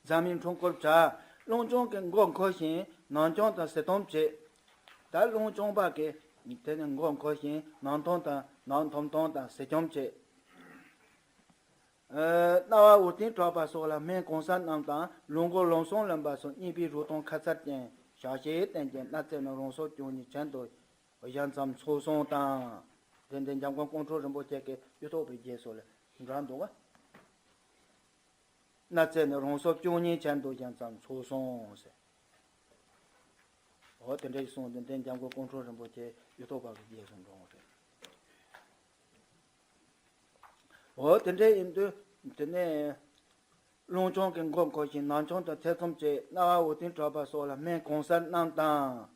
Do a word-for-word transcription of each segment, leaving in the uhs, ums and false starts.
འཛམ་གླིང་འཁྲུངས་སྐར་བྱ། རླུང་བྱུང་གི་མགོ་འཁོར་ཞིང་ནང་བྱུང་དང་ཟིལ་གཏམ་བྱེད། ད་རླུང་བྱུང་པ་གི་དེ་ནི་མགོ་འཁོར་ཞིང་ནང་ཐོམ་དང་ནང་ཐོམ་ཐོམ་དང་ཟིལ་གཏམ་བྱེད། ཨ། རྣ་བ་འུར་ཏིང་གྲགས་པ་སོགས་ལ་སྨན་གང་ཟག་རྣམས་དང་། རླུང་མགོ་ལམ་སང་ལངས་པ་སོགས་གཉིས་པའི་རུ་སྟོང་ཁ་ཚར་ཅན། ཞག་ཤས་བསྟན་ཅིང་སྣ་རྩེ་ནི་རང་སོར་བཅུ་གཉིས་ཆེད་དུ་ཞལ་མཚམས་ཚོགས་གསུམ་དང་། དེ་འདི་འཇམ་མགོན་ཀོང་སྤྲུལ་རིན་པོ་ཆེ་གི་གཡུ་ཐོག་པའི་རྗེས་སུ་ལ་འགྲོ་འདུག་བ། སྣ་རྩེ་ནི་རང་སོར་བཅུ་གཉིས་ཆེད་དུ་ཞལ་མཚམས་ཚོགས་གསུམ་ཟེར། འོ་དེ་འདྲའི་གསུངས་ཏེ་འདི་འཇམ་མགོན་ཀོང་སྤྲུལ་རིན་པོ་ཆེ་གཡུ་ཐོག་པ་གི་རྗེས་སུ་འགྲོ་བ་རེད། འོ་དེ་འདྲ་ཡིན་དུས་དེ་ནས་རླུང་བྱུང་གི་མགོ་འཁོར་ཞིང་ནང་བྱུང་དང་ཐེ་ཚོམ་བྱེད། རྣ་བ་འུར་ཏིང་གྲགས་པ་སོགས་ལ་སྨན་གང་ཟག་རྣམས་དང་།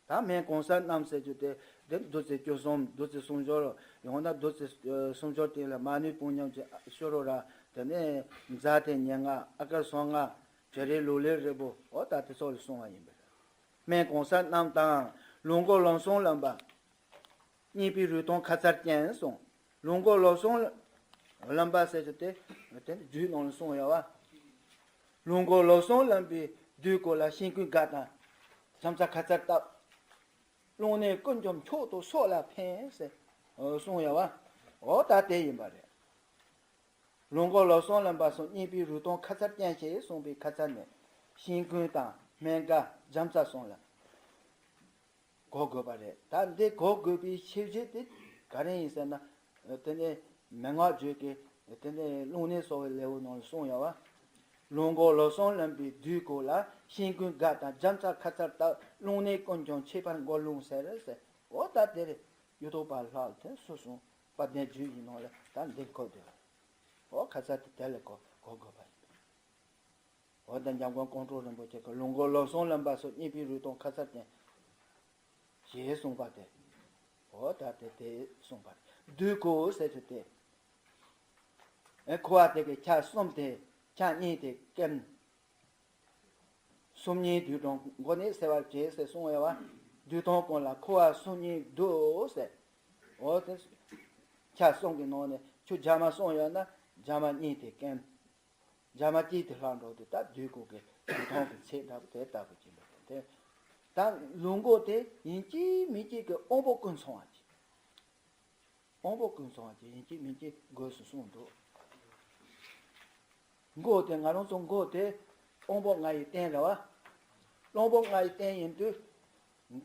ད་སྨན་གང་ཟག་རྣམས་ཟེར་རྒྱུ་དེ་དེ་བདུད་རྩི་བཅུ་གསུམ། བདུད་རྩི་སུམ་སྦྱོར། ཡང་ན་བདུད་རྩི་སུམ་སྦྱོར་སྟེང་ལ་མ་ནུས་དཔུང་ཉམས་ཀྱི་ཤོ་རོ་ར། དེ་ནས་ཛ་དེ་ཉེར་ལྔ། ཨ་ཀར་སོ་ལྔ། བྱེ་རིལ་ལུག་ལེན་རིལ་བུ། འོ་ད་དེ་སོགས་ལ་གསུངས་པ་ཡིན་པ་རེད། སྨན་གང་ཟག་རྣམས་དང་། རླུང་མགོ་ལམ་སང་ལངས་པ། གཉིས་པའི་རུ་སྟོང་ཁ་ཚར་ཅན་གསུངས། རླུང་མགོ་ལམ་སང་ལངས་པ་ཟེར་རྒྱུ་དེ་དེ་རྒྱུད་ནང་ལ་གསུངས་ཡོད་བ། རླུང་མགོ་ལམ་སང་ལངས་པའི་དུས་སྐབས་ལ་ཤིང་ཀུན་དགག་དང་། བྱམས་བརྩེ་ཁ་ཚར་བཏབ། རླུང་ནད་ཀུན་ཀྱང་མཆོག་ཏུ་སྲོག་ལ་ཕན་ཟེར་གསུངས་ཡོད་བ། འོ་ད་དེ་ཡིན་པ་རེད། རླུང་མགོ་ལམ་སང་ལངས་པ་སོགས་གཉིས་པའི་རུ་སྟོང་ཁ་ཚར་ཅན་ཞེས་གསུངས་པའི་ཁ་ཚར་ནས་ཤིང་ཀུན་དང་སྨན་དགག་བྱམས་བརྩེ་གསུམ་ལ་གོ་དགོས་པ་རེད། ད་འདི་གོ་དགོས་པའི་ཆེ་བཞི་དེ་ག་རེ་ཡིན་ཟེར་ན། དེ་ནས་མན་ངག་བརྗོད་ཀྱི་དེ་ནས་རླུང་ནད་གསོ་བའི་ལེའུ་ནང་ལ་གསུངས་ཡོད་བ། རླུང་མགོ་ལམ་སང་ལངས་པའི་དུས་སྐབས་ལ་ཤིང་ཀུན་དགག་དང་། བྱམས་བརྩེ་ཁ་ཚར་བཏབ། རླུང་ནད་ཀུན་ཀྱང་ཁྱབ་པར་མགོ་རློམ་ཟེར་ཟེར། འོ་ད་དེ་རེད། གཡུ་ཐོག་པ་ལྷག་དེ་སོ་སོ་དཔལ་ལྡན་རྒྱུད་ཀྱི་ནང་ལ་ད་འདི་འཁོད་དེ། འོ་ཁ་ཚར་དེ་དེ་ལ་གོ་གོ་དགོས་པ་ཡིན། འོ་ད་འཇམ་མགོན་ཀོང་སྤྲུལ་རིན་པོ་ཆེ་གི་རླུང་མགོ་ལམ་སང་ལངས་པ་སོགས་གཉིས་པའི་རུ་སྟོང་ཁ་ཚར་ཅན་ཞེས་གསུངས་པ་དེ། འོ་ད་དེ་དེ་གསུངས་པ་རེད། དུས་སྐབས་ཟེར་རྒྱུ་དེ། ཨེ་ཁུ་བ་དེ་གི་ཆ་གསུམ་དེ་ཆ་གཉིས་དེ་སྐེམ། སུམ་གཉིས་དུས་གྲངས་མགོ་ནས་སེལ་བར་བྱེད་ཟེར་གསུངས་ཡོད་བ། དུས་ཐུང་ཀུན་ལ་ཁུ་བ་སུམ་གཉིས་བསྡུ་ཟེར། འོ་དེ་ཆ་གསུམ་གྱི་ནང་ནས་ཆུ་རྒྱ་མ་གསུམ་ཡོད་ན་རྒྱ་མ་གཉིས་དེ་སྐེམ། རྒྱ་མ་གཅིག་དེ་ལྷག་འགྲོ་དུས་ད་དུས་སྐབས་ཀྱི་དུས་ཐུང་གི་ཚད་འདྲ་པོ་དེ་ལྟ་བུ་ཅིག་འདུག་དེ་ད་རླུང་མགོ་དེ་ཡིན་གཅིག་མིན་གཅིག་གི་དབང་པོ་ཀུན་ཚང་བ་ཅིག་དབང་པོ་ཀུན་ཚང་བ་ཅིག་ཡིན་གཅིག་མིན་གཅིག་དགོས་སུ་གསུངས་འདུག་མགོ་དེ་ང་རང་ཚོ་མགོ་དེ་དབང་པོ་ལྔ་ཡི་རྟེན་རེད་བ། དབང་པོ་ལྔ་ཡི་རྟེན་ཡིན་དུས།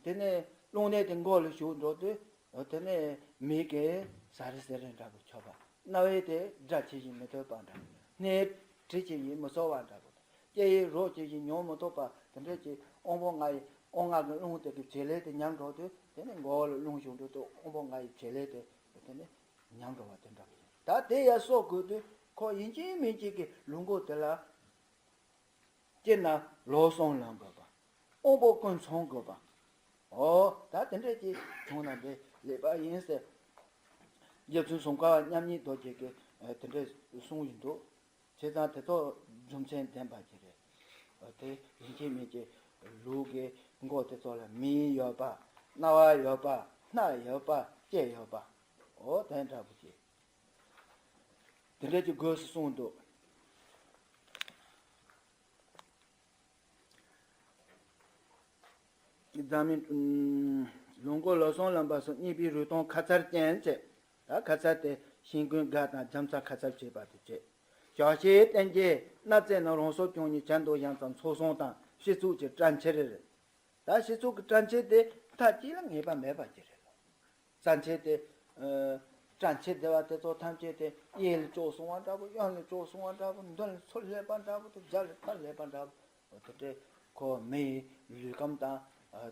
དེ་ནས་རླུང་ནད་དེ་མགོ་ལ་ཞུགས་འགྲོ་དུས། དེ་ནས་མིག་གིས་ཟ་རི་ཟེར་རི་འདྲ་པོ་ཆོད་པ། རྣ་བས་དེ་སྒྲ་ཇི་བཞིན་མི་ཐོས་པ་འདྲ། སྣས་དྲི་ཇི་བཞིན་མི་ཚོར་བ་འདྲ་པོ་དང་། ལྕེ་ཡིས་རོ་ཇི་བཞིན་མྱོང་མི་ཐུབ་པ་དེ་འདྲ་ཅིག་དབང་པོ་ལྔ་ཡི་དབང་ལྔ་གི་རླུང་དེ་གི་བྱེད་ལས་དེ་ཉམས་འགྲོ་དུས། དེ་ནས་མགོ་ལ་རླུང་ཞུགས་འགྲོ་དུས་དབང་པོ་ལྔ་ཡི་བྱེད་ལས་དེ་དེ་ནས་ཉམས་འགྲོ་བ་དེ་འདྲ་པོ་ཅིག་ད་དེ་ཡར་གསོ་དགོས་དུས་ཁོ་ཡིན་གཅིག་མིན་གཅིག་གི་རླུང་མགོ་དེ་ལ། སྤྱིར་ན་ལམ་སང་ལངས་དགོས་པ། དབང་པོ་ཀུན་ཚང་དགོས་པ། འོ་ད་དེ་འདྲས་ཀྱི་བྱུང་ན་འདི་ལེགས་པ་ཡིན་ཟེར། རྗེ་བཙུན་སུམ་མཁའ་བ་མཉམ་ཉིད་རྡོ་རྗེ་གིས་དེ་འདྲས་གསུངས་ཡིན་འདུག་བྱས་ཙང་དེ་ཚོ་རྒྱུ་མཚན་ལྡན་པ་ཅིག་རེད། དེ་ཡིན་གཅིག་མིན་གཅིག་ལུས་ཀྱི་མགོ་དེ་ཚོ་ལ་མིག་ཡོད་པ། རྣ་བ་ཡོད་པ། སྣ་ཡོད་པ། ལྕེ་ཡོད་པ། འོ་དེ་འདྲ་པོ་ཅིག་དེ་འདྲ་ཅིག་དགོས་སུ་གསུངས་འདུག་འཛམ་གླིང་། ལུང་མགོ་ལོ་སོང་ལམ་པ་སོགས་གཉིས་པའི་རུས་སྟོང་ཁ་ཚར་ཅན་བྱས། ད་ཁ་ཚར་དེ་ཤིང་ཀུན་དགག་དང་རྒྱ་མཚོ་ཁ་ཚར་བྱས་པ་དེ་བྱས། ཞག་ཤས་བསྟན་རྒྱས་སྣ་རྩེ་ན་རང་སོར་བཅུ་གཉིས་ཆ་འདོགས་ཡང་ཙམ་ཚོགས་སོང་དང་སྤྱི་གཙུག་གི་སྐྲ་འཆེར་རེད། ད་སྤྱི་གཙུག་གི་སྐྲ་འཆེར་དེ་མཐའ་གཅིག་ལ་ངེས་པ་མེད་པ་ཅིག་རེད་ལ། རྩ་འཆེར་དེ། སྐྲ་འཆེར་བདེ་བ་དེ་ཚོ་ཐམས་ཅད་དེ་གཡས་ལ་བཅོས་སོང་བ་འདྲ་པོ། གཡོན་ལ་བཅོས་སོང་བ་འདྲ་པོ། མདུན་ལ་ཚུར་སླེབས་པ་འདྲ་པོ་དང་རྒྱབ་ལ་ཕར་སླེབས་པ་འདྲ་པོ། དེ་འདྲའི་ཁོ་མི་ཡི་ལུས་ཁམས་དང་།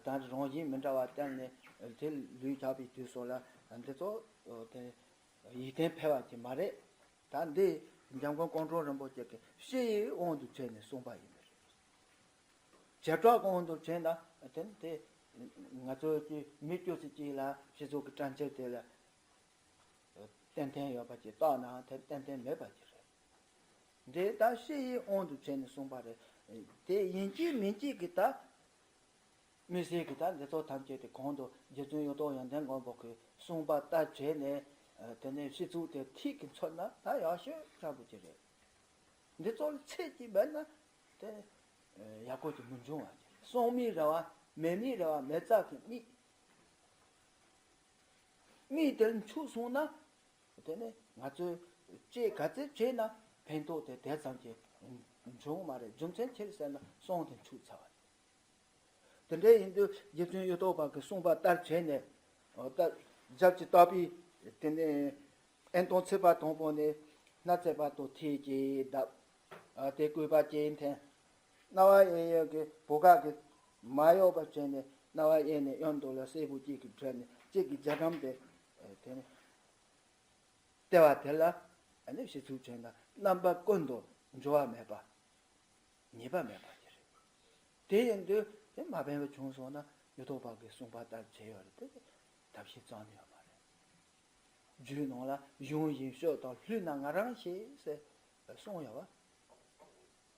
དང་རང་བཞིན་མི་འདྲ་བ་བསྟན་ནས་དེ་ལུས་ཆགས་པའི་དུས་སུ་ལ་འདི་ཚོ་དེ་ཡིད་བརྟན་འཕེལ་བ་ཅིག་མ་རེད། ད་འདི་འཇམ་མགོན་ཀོང་སྤྲུལ་རིན་པོ་ཆེ་གིས་སྤྱི་ཡི་དབང་དུ་བྱས་ནས་གསུངས་པ་ཡིན་པ་རེད། བྱེ་བྲག་གི་དབང་དུ་བྱས་ན་དེ་ནི་དེ་ང་ཚོའི་མི་སྤྱི་གཅིག་ལ་སྤྱི་གཙུག་གི་སྐྲ་འཆེར་དེ་ལ་གཏན་གཏན་ཡོད་པ་ཅིག་བཏགས་ནའང་དེ་གཏན་གཏན་མེད་པ་ཅིག་རེད། འདི་ལྟར་སྤྱི་ཡི་དབང་དུ་བྱས་ནས་གསུངས་པ་རེད། དེ་ཡིན་གཅིག་མིན་གཅིག་གི་ད། དམིགས་བསལ་གྱི་ད་འདི་ཚོ་ཐམས་ཅད་དེ་གོང་དུ་རྗེ་བཙུན་གཡུ་ཐོག་ཡོན་ཏན་མགོན་པོ་གིས་གསུངས་པ་ལྟར་བྱས་ནས། དེ་ནས་སྤྱི་གཙུག་དེ་ཐིག་གིས་མཚོན་ན་ད་ཡག་ཤོས་འདྲ་པོ་ཅིག་རེད། འདི་ཚོ་ལ་ཚད་ཅིག་མེད་ན་ དེ་ཡག་པོ་ཅིག་མི་འབྱུང་བ་ཅིག་སོང་མི་རེད་བ། མེད་མི་རེད་བ། མེ་བཙའ་གི་མིག་མིག་དེར་འཆུག་སོང་ན། དེ་ནས་ང་ཚོས་ཅི་ག་ཚོད་བྱས་ན་ཕན་ཐོགས་དེ་དེ་ཙམ་གྱིས་འབྱུང་མ་རེད། རྒྱུ་མཚན་ཅི་རེད་ཟེར་ན་སོང་དེ་འཆུག་ཚར་བ་རེད། དེ་འདྲ་ཡིན་དུས་རྗེ་བཙུན་གཡུ་ཐོག་པ་གིས་གསུངས་པ་ལྟར་བྱས་ནས། ད་རྒྱབ་ཀྱི་བརྟག་པའི་དེ་ནས་ཨེ་སྟོང་ཚེས་པ་དང་པོ་ནས་སྣ་ཚེས་པ་དང་ཐིག་གིས་བརྡབ། དེ་བསྐུལ་པ་གྱིས་འཐེན། རྣ་བ་གཡས་གཡོན་གྱི་བུ་ག་གིས་མ་གཡོགས་པ་བྱས་ནས་རྣ་བ་གཡས་ནས་གཡོན་དུ་ལ་སྲད་བུ་གཅིག་གིས་བྲད་ནས་གཅིག་གིས་རྒྱ་གྲམ་དེ་དེ་ནས་ལྟེ་བ་དེ་ལ་ཨ་ནི་ཕྱི་ཚུལ་བྱས་ན་རྣམ་པ་ཀུན་ཏུ་འགྱུར་བ་མེད་པ། ཉེས་པ་མེད་པ་ཞིག་རེད། དེ་ཡིན་དུས་དེ་མ་ཕན་པ་བྱུང་སོང་ན་གཡུ་ཐོག་པ་གིས་གསུངས་པ་ལྟར་བྱས་ཡོད་རེད་དེ། ཐབས་ཤེས་རྩ་ནས་ཡོད་མ་རེད། རྒྱུད་ནང་ལ་གཞུང་བཞིན་ཤོད་དང་ལྷུས་ན་ང་རང་ཤེས་ཟེར་གསུངས་ཡོད་བ།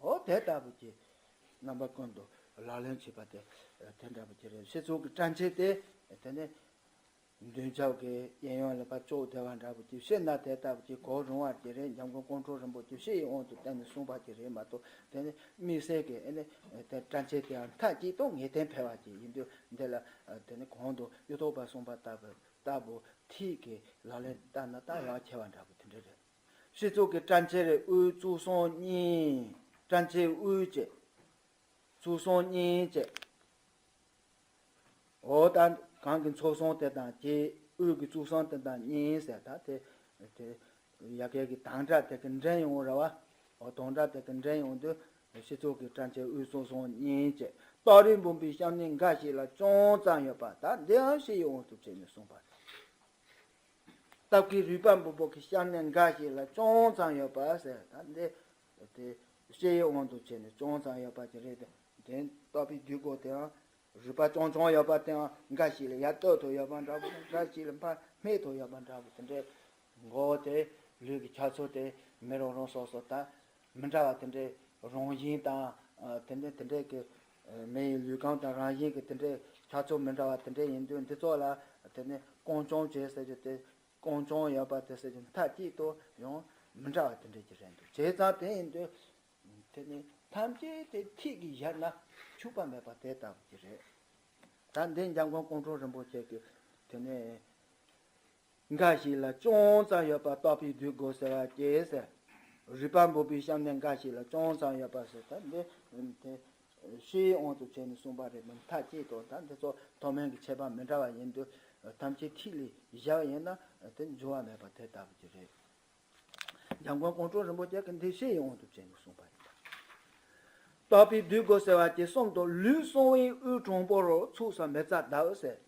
འོ་དེ་ལྟ་བུ་གྱི་རྣམ་པ་ཀུན་ཏུ་ལག་ལེན་བྱེད་པ་དེ་དེ་འདྲ་བུ་ཅིག་རེད། སྤྱི་ཚོགས་ཀྱི་དྲན་ཆེན་དེ་དེ་ནི་མདུན་ཆབ་ཀྱི་གཡས་གཡོན་ལ་ཕར་ཅོག་བསྡད་པ་འདྲ་བུ་ཅིག་ཤེས་ན་དེ་ལྟ་བུ་ཅིག་གོ་རུང་བ་ཅིག་རེད། འཇམ་མགོན་ཀོང་སྤྲུལ་རིན་པོ་ཆེ་ཞི་བའི་དབང་དུ་བཏང་ནས་གསུངས་པ་ཅིག་རེད་མ་གཏོགས། དེ་ནི་དམིགས་བསལ་གྱི་ཨེ་ནི་དེ་དྲན་ཆེན་དེའང་མཐའ་གཅིག་ཏུ་ངེས་གཏན་འཕེལ་བ་ཅིག་ཡིན་དུས་འདི་ལ་དེ་ནི་གོང་དུ་གཡུ་ཐོག་པ་གསུངས་པ་ལྟ་བུ་ལྟ་བུ་ཐིག་གི་ལག་ལེན་བསྟར་ན་ད་ཡག་ཆེ་བ་འདྲ་བུ་དེ་འདྲ་རེད། སྤྱི་ཚོགས་ཀྱི་དྲན་ཆེན་རེད། དབུས་གཙོ་བསམ་གཉིས། དྲན་ཆེན་དབུས་བཅས། གཙོ་བསམ་གཉིས་བཅས། འོ་ད་གང་གི་ཚོགས་བསམ་དེ་དང་གཅིག་དབུས་ཀྱི་གཙོ་བསམ་དེ་དང་གཉིས་ཟེར། ད་དེ་དེ་ཡ་གི་གི་དང་སྒྲ་དེ་གི་འདྲེན་ཡོང་ར་བ། འོ་དང་སྒྲ་དེ་གི་འདྲེན་ཡོང་དུས་སྤྱི་ཚོགས་ཀྱི་དྲན་ཆེན་དབུས་གཙོ་བསམ་གཉིས་བཅས། སྟག་རི་འབུམ་པའི་སྐྱབས་གནས་འགའ་ཞིག་ལ་ཅུང་ཙམ་ཡོད་པ། ད་འདིའང་ཞི་བའི་དབང་དུ་བྱས་ནས་གསུངས་པ་རེད། སྟག་གི་རུས་པ་འབུམ་པོ་གི་སྐྱབས་གནས་འགའ་ཞིག་ལ་ཅུང་ཙམ་ཡོད་པ་ཟེར། ད་འདི་དེ་ཞི་བའི་དབང་དུ་བྱས་ནས་ཅུང་ཙམ་ཡོད་པ་ཅིག་རེད་དེ། དེ་སྟག་པའི་རྡུལ་གོ་དེའང་རུས་པ་ཅུང་ཅུང་ཡོད་པ་དེའང་འགའ་ཞིག་ལ་ཡར་སྟོད་དུ་ཡོད་པ་འདྲ་བོ། འགའ་ཞིག་ལ་ཕར་སྨད་དུ་ཡོད་པ་འདྲ་བོ། དེ་འདྲའི་མགོ་དེ་ལུས་ཀྱི་ཁྱད་ཚུལ་དེ་མི་རང་རང་སོ་སོ་ད་མི་འདྲ་བ། དེ་འདྲའི་རང་བཞིན་དང་དེ་འདྲའི་དེ་འདྲའི་གི་མི་ཡི་ལུས་ཁམས་དང་རང་བཞིན་གྱི་དེ་འདྲའི་ཁྱད་ཚུལ་མི་འདྲ་བ་དེ་འདྲའི་ཡིན་དུས་འདི་ཚོ་ལ་དེ་ནི་རྐང་བྱང་བྱེད་ཟེར་རྒྱུ་དེ། རྐང་བྱང་ཡོད་པ་དེ་ཟེར་རྒྱུ་མཐའ་གཅིག་ཏུ་ཡང་མི་འདྲ་བ་དེ་འདྲ་ཅིག་རེད་འདུག་བྱས་ཙང་དེ་ཡིན་དུས་དེ་ནི་ཐམས་ཅད་དེ་ཐིག་གིས་བཞག་ན་འཆུག་པ་མེད་པ་དེ་ལྟ་བུ་ཅིག་རེད། ད་འདི་འཇམ་མགོན་ཀོང་སྤྲུལ་རིན་པོ་ཆེ་གིས་དེ་ནི་འགའ་ཞིག་ལ་ཅུང་ཙམ་ཡོད་པ་སྟག་པའི་རྡུལ་གོ་ཟེར་བ་ཅིག་ཟེར། རུས་པ་འབུམ་པའི་སྐྱབས་གནས་འགའ་ཞིག་ལ་ཅུང་ཙམ་ཡོད་པ་ཟེར། ད་འདི་དེ་ཞི་བའི་དབང་དུ་བྱས་ནས་གསུངས་པ་རེད། མི་མཐའ་གཅིག་ཏུ་ད་འདི་ཚོ་མཐོ་དམན་གྱི་ཁྱད་པར་མི་འདྲ་བ་ཡིན་དུས་ཐམས་ཅད་ཐིག་ལེ་བཞག་ཡིན་ན་དེ་འགྱུར་བ་མེད་པ་དེ་ལྟ་བུ་ཅིག་རེད། འཇམ་མགོན་ཀོང་སྤྲུལ་རིན་པོ་ཆེ་གིས་འདི་ཞི་བའི་དབང་དུ་བྱས་ནས་གསུངས་པ་ཡིན། སྟག་པའི་རྡུལ་གོ་ཟེར་བ་ཅིག་གསུམ་དུ་ལུས་གསང་བའི་དབུས་དྲང་པོ་རུ། ཚུགས་སམ་མེ་བཙའ་བརྡབ་ཟེར།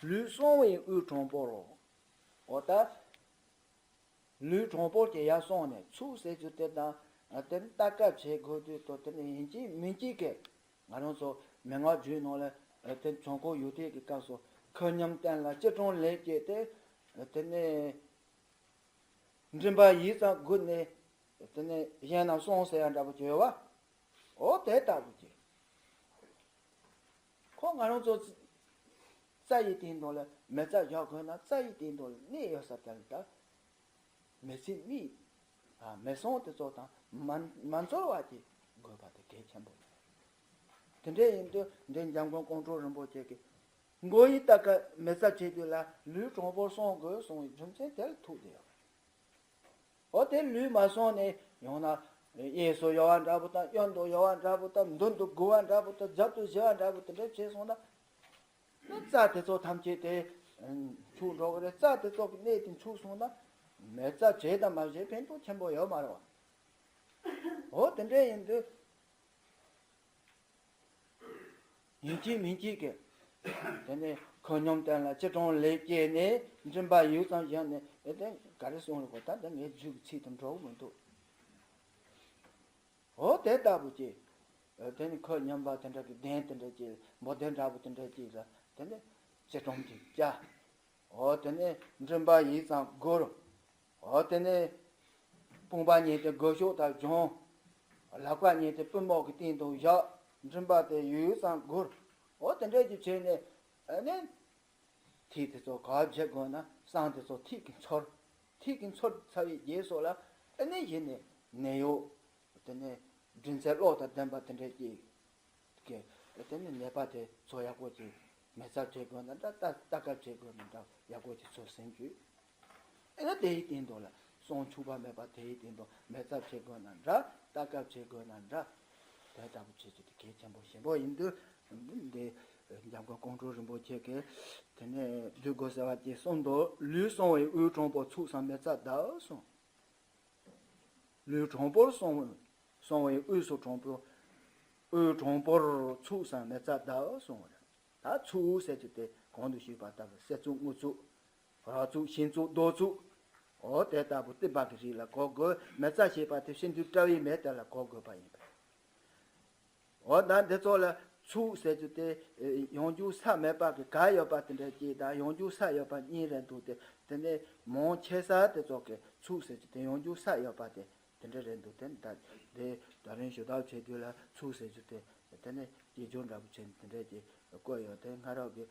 ལུས་གསང་བའི་དབུས་དྲང་པོ་རུ། འོ་ད། ལུས་དྲང་པོ་ཅིག་ཡར་སོང་ནས་ཚུགས་ཟེར་རྒྱུ་དེ་དང་། དེ་ནི་ལྟ་སྐབས་བྱེད་དགོས་དུས་དོ། དེ་ནི་ཡིན་གཅིག་མིན་གཅིག་གི་ང་རང་ཚོ་མན་ངག་རྒྱུད་ནང་ལ་དེ་བྱང་ཁོག་ཡུག་ཐིག་གི་སྐབས་སུ་ཁོད་སྙོམས་བསྟན་ལ་ལྕེ་སྲང་ལེབ་བཅད་དེ། དེ་ནི་མགྲིན་པ་ཡིད་ཙམ་སྒུར་ནས་དེ་ནི་གཞན་རྣམས་བསམ་ཟེར་ཡ་འདྲ་པོ་ཅིག་ཡོད་བ། འོ་དེ་ལྟ་བུ་ཅིག་ཁོ་ང་རང་ཚོ་རྩ་ཡི་སྟེང་དུ་ལ་མེ་བཙའ་རྒྱག་དགོས་ན་རྩ་ཡི་སྟེང་དུ་ལ་གནས་ཡོད་ས་དེ་ལ་ད་མེ་ཚིག་མིག་ཨ་མེ་སྲང་དེ་ཚོ་དང་མ་མ་འཚོལ་བ་ཅིག་དགོས་པ་དེ་གལ་ཆེན་པོ་རེད། དེ་འདྲ་ཡིན་དུས་འདི་འཇམ་མགོན་ཀོང་སྤྲུལ་རིན་པོ་ཆེ་གིས་མགོ་ཡི་ལྟ་སྐབས་མེ་བཙའ་བྱེད་དུས་ལ་ལུས་དྲང་པོར་སྲུང་དགོས་གསུངས་པའི་རྒྱུ་མཚན་དེ་ལ་ཐུག་བསྡད་ཡོད་རེད། འོ་དེ་ལུས་མ་སྲུངས་ནས་ཡང་ན་གཡས་སུ་ཡོད་པ་འདྲ་པོ་དང་གཡོན་དུ་ཡོད་པ་འདྲ་པོ་དང་མདུན་དུ་སྒུར་བ་འདྲ་པོ་དང་རྒྱབ་ཏུ་བཞི་བ་འདྲ་པོ་དེ་འདྲ་བྱས་སོང་ན། ནི་རྩ་དེ་ཚོ་ཐམས་ཅད་དེ་འཆུག་འགྲོ་གི་རེད། རྩ་དེ་ཚོ་གི་གནས་དེ་འཆུག་སོང་ན་མེ་བཙའ་བྱས་དང་མ་བྱས་ཕན་ཐོགས་ཆེན་པོ་ཡོད་མ་རེད་བ། འོ་དེ་འདྲ་ཡིན་དུས། ཡིན་གཅིག་མིན་གཅིག་གི། དེ་ནས་ཁོད་སྙོམས་བསྟན་ལ་ལྕེ་སྲང་ལེབ་བཅད་ནས་མགྲིན་པ་ཡུད་ཙམ་བཞག་ནས། ཨེ་དེ་ག་རེ་གསུངས་རེད་གོ། ད་འདི་ངའི་རྒྱུད་ཀྱི་ཚིག་དང་འགྲོ་གི་མི་འདུག་འོ་དེ་ལྟ་བུ་ཅིག་དེ་ནས་ཁོད་སྙོམས་པ་དེ་འདྲ་གི་གདན་དེ་འདྲ་ཅིག་འབོལ་གདན་འདྲ་པོ་དེ་འདྲ་ཅིག་ལ་དེ་ནས་ལྕེ་སྲང་གཅིག་བཅག་འོ་དེ་ནས་མགྲིན་པ་ཡིད་ཙམ་སྒུར། འོ་དེ་ནས་དཔུང་པ་གཉིས་དེ་སྒོ་ཕྱོགས་དང་སྦྱོང་། ལག་པ་གཉིས་དེ་པུས་མོ་གི་སྟེང་དུ་བཞག་མགྲིན་པ་དེ་ཡུད་ཙམ་སྒུར། འོ་དེ་འདྲ་ཅིག་བྱས་ནས་ཨ་ནི། ཐིག་དེ་ཚོ་ག་བར་བྱེད་དགོས་ན་བསང་དེ་ཚོ་ཐིག་གིས་འཚོལ། ཐིག་གིས་འཚོལ་ཚར་བའི་རྗེས་སུ་ལ་ཨ་ནི་གཞི་ནས་ནད་གཡོག་དེ་ནས་ དྲིན་ཚད་བློ་དང་ལྡན་པ་དེ་འདྲས་ཀྱིས་ཀྱི་དེ་ནི་ནད་པ་དེ་ཚོ་ཡག་པོ་ཅིག་མེ་བཙའ་བྱེད་དགོས་ན་འདྲ། ལྟ་ལྟ་སྐབས་བྱེད་དགོས་ན་འདྲ། ཡག་པོ་ཅིག་ཚོ་ཟིན་བྱུས། ཨེ་ན་དེའི་སྟེང་དུ་ལ་སྲུང་ཆུང་བ་མེད་པ་དེའི་སྟེང་དུ་མེ་བཙའ་བྱེད་དགོས་ན་འདྲ། ལྟ་སྐབས་བྱེད་དགོས་ན་འདྲ། དེ་ལྟ་བུ་བྱེད་རྒྱུ་དེ་གལ་ཆེན་པོ་ཞེ་པོ་ཡིན་དུས། འདི་འཇམ་མགོན་ཀོང་སྤྲུལ་རིན་པོ་ཆེ་གིས་དེ་ནས་བསྡུ་དགོས་ཟེར་བ་ཅིག་གསུངས་འདུག་ལུས་བསྲུང་བའི་དབུལ་གྲོང་པོ། ཚུགས་སམ་མེ་བཙའ་བརྡབ་གསུངས། ལུས་གྲོང་པོར་སོང་སོང་བའི་དབུས་སུ་གྲོང་པོ། དབུས་གྲོང་པོར་ཚུགས་སམ་མེ་བཙའ་བརྡབ་གསུངས་པ་རེད། ད་ཚུགས་ཟེར་རྒྱུ་དེ་གོང་དུ་ཞུས་པ་ལྟར་གསེར་ཚུགས་དངུལ་ཚུགས། རག་ཚུགས་ཤིང་ཚུགས་རྡོ་ཚུགས། འོ་དེ་ལྟ་བུ་གཏིབས་པ་གི་རིགས་ལ་གོ་དགོས། མེ་བཙའ་ཞེས་པ་དེ་ཤིན་ཏུ་བཀྲ་བའི་མེ་དེ་ལ་གོ་དགོས་པ་ཡིན་པས། འོ་ད་འདི་ཚོ་ལ་ཚུགས་ཟེར་རྒྱུ་དེ་ཡང་འཇུག་ས་མེད་པ་གི་ག་ཡོད་པ་དེ་འདྲ་གཅིག་དང་ཡང་འཇུག་ས་ཡོད་པ་གཉིས་རེད་འདུག་སྟེ། དེ་ནས་མང་ཆེ་ས་དེ་ཚོ་གི་ཚུགས་ཟེར་རྒྱུ་དེ་ཡང་འཇུག་ས་ཡོད་པ་དེ་དེ་འདྲ་རེད་འདུག་དེ་ད་དེ་ད་རིང་ཞུ་དག་བྱེད་དུས་ལ་ཚུགས་ཟེར་རྒྱུ་དེ་དེ་ནས་སྐྱེས་སྦྱོར་འདྲ་པོ་བྱས་ནས་དེ་འདྲ་གི་བཀོད་ཡོད་དེ། སྔ་རབས་ཀྱི་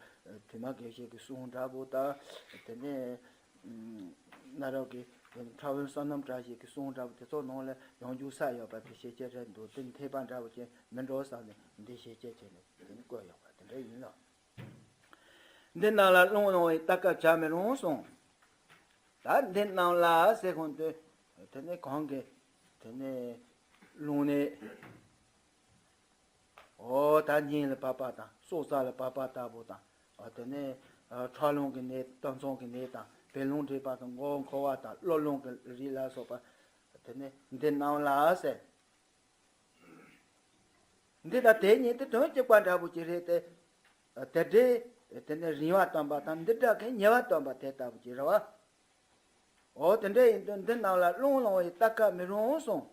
དྲི་མ་དགེ་བཤེས་ཀྱི་གསུང་འདྲ་པོ་དང་། དེ་ནས་སྔ་རབས་ཀྱི་ཕྲ་བོན་བསོད་ནམས་བཀྲ་ཤིས་ཀྱི་གསུང་འདྲ་པོ་དེ་ཚོ་ནང་ལ་ཡང་འཇུག་ས་ཡོད་པ་དེ་ཤེས་བྱ་རེད་འདུག་དེ་འཐད་པ་འདྲ་པོ་ཅན་མི་འགྲོ་བསམ་ནས་འདི་ཤེས་བྱ་བྱས་ནས་དེ་ནི་བཀོད་ཡོད་པ་དེ་འདྲ་ཡིན་ལ། འདི་རྣམས་ལ་རླུང་ལངས་པའི་རྟ་སྐད་བྱ་མི་རུང་གསུངས། ད་འདི་རྣམས་ལ་ཟེར་གོང་དུ་དེ་ནི་གང་གི་དེ་ནི་རླུང་ནད། འོ་ད་སྙིང་ལ་བབས་པ་དང་སྲོག་རྩ་ལ་བབས་པ་ལྟ་བུ་དང་། འོ་དེ་ནས་ཁྲག་རླུང་གི་ནད། གཏམ་ཚང་གི་ནད་དང་བད་རླུང་འདྲེས་པ་དང་མགོ་འཁོར་བ་དང་གློ་རླུང་གི་རིགས་ལ་སོགས་པ། དེ་ནས་འདི་རྣམས་ལ་ཟེར། འདི་དང་དེ་གཉིས་དེ་དོན་གཅིག་པ་འདྲ་པོ་ཅིག་རེད་དེ། དེ་འདྲའི་དེ་ནས་རིང་བ་སྟོན་པ་དང་འདི་འདྲ་གི་ཉེ་བ་སྟོན་པ་དེ་ལྟ་བུ་ཅིག་རེད་བ། འོ་དེ་འདྲ་ཡིན་དུས་འདི་རྣམས་ལ་རླུང་ལངས་པའི་རྟ་སྐད་མི་རུང་གསུངས།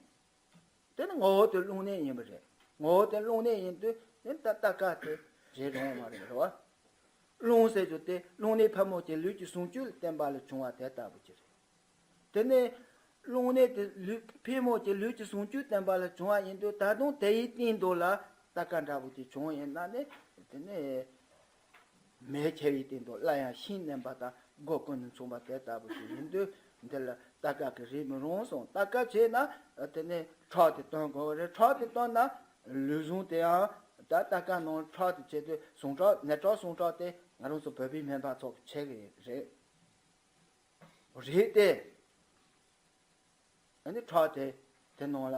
དེ་ནི་ངོ་བོ་དེ་རླུང་ནད་ཡིན་པ་རེད། ངོ་བོ་དེ་རླུང་ནད་ཡིན་དུས་དེ་ནི་ད་རྟ་སྐད་དེ་རེད་རུང་བ་མ་རེད་རེད་བ། རླུང་ཟེར་རྒྱུ་དེ་རླུང་ནད་ཕལ་མོ་ཆེ་ལུས་ཀྱི་ཟུངས་བཅུད་ལ་བརྟེན་པ་ལས་བྱུང་བ་དེ་ལྟ་བུ་ཅིག་རེད། དེ་ནས་རླུང་ནད་དེ་ལུས་ཕལ་མོ་ཆེ་ལུས་ཀྱི་ཟུངས་བཅུད་བརྟེན་པ་ལས་བྱུང་བ་ཡིན་དུས། ད་དུང་དེའི་སྟེང་དུ་ལ་རྟ་སྐད་འདྲ་པོ་ཅིག་བྱུང་ཡིན་ན་ནི་དེ་ནི་མེ་ཆེ་བའི་སྟེང་དུ་སླར་ཡང་ཤིང་མནན་པ་དང་སྒོ་ཀུན་ནས་མཚུངས་པ་དེ་ལྟ་བུ་ཞིག་ཡིན་དུས། འདི་ལ་རྟ་སྐད་ཀྱི་རིགས་མི་རུང་གསུངས། རྟ་སྐད་བྱས་ན་དེ་ནི་ཁྲག་དེ་བཏོན་དགོས་པ་རེད། ཁྲག་དེ་བཏོན་ན་ལུས་ཟུངས་དེའང་ད་རྟ་སྐད་ནང་ཁྲག་དེ་བྱས་དུས་ཟུངས་ཁྲག་ནད་ཁྲག་ཟུངས་ཁྲག་དེ་ང་རང་ཚོ་བོད་པའི་སྨན་པ་ཚོ་གི་ཆེ་གི་རེད། རེད་དེ། ཨ་ནི་ཁྲག་དེ་དེ་ནང་ལ་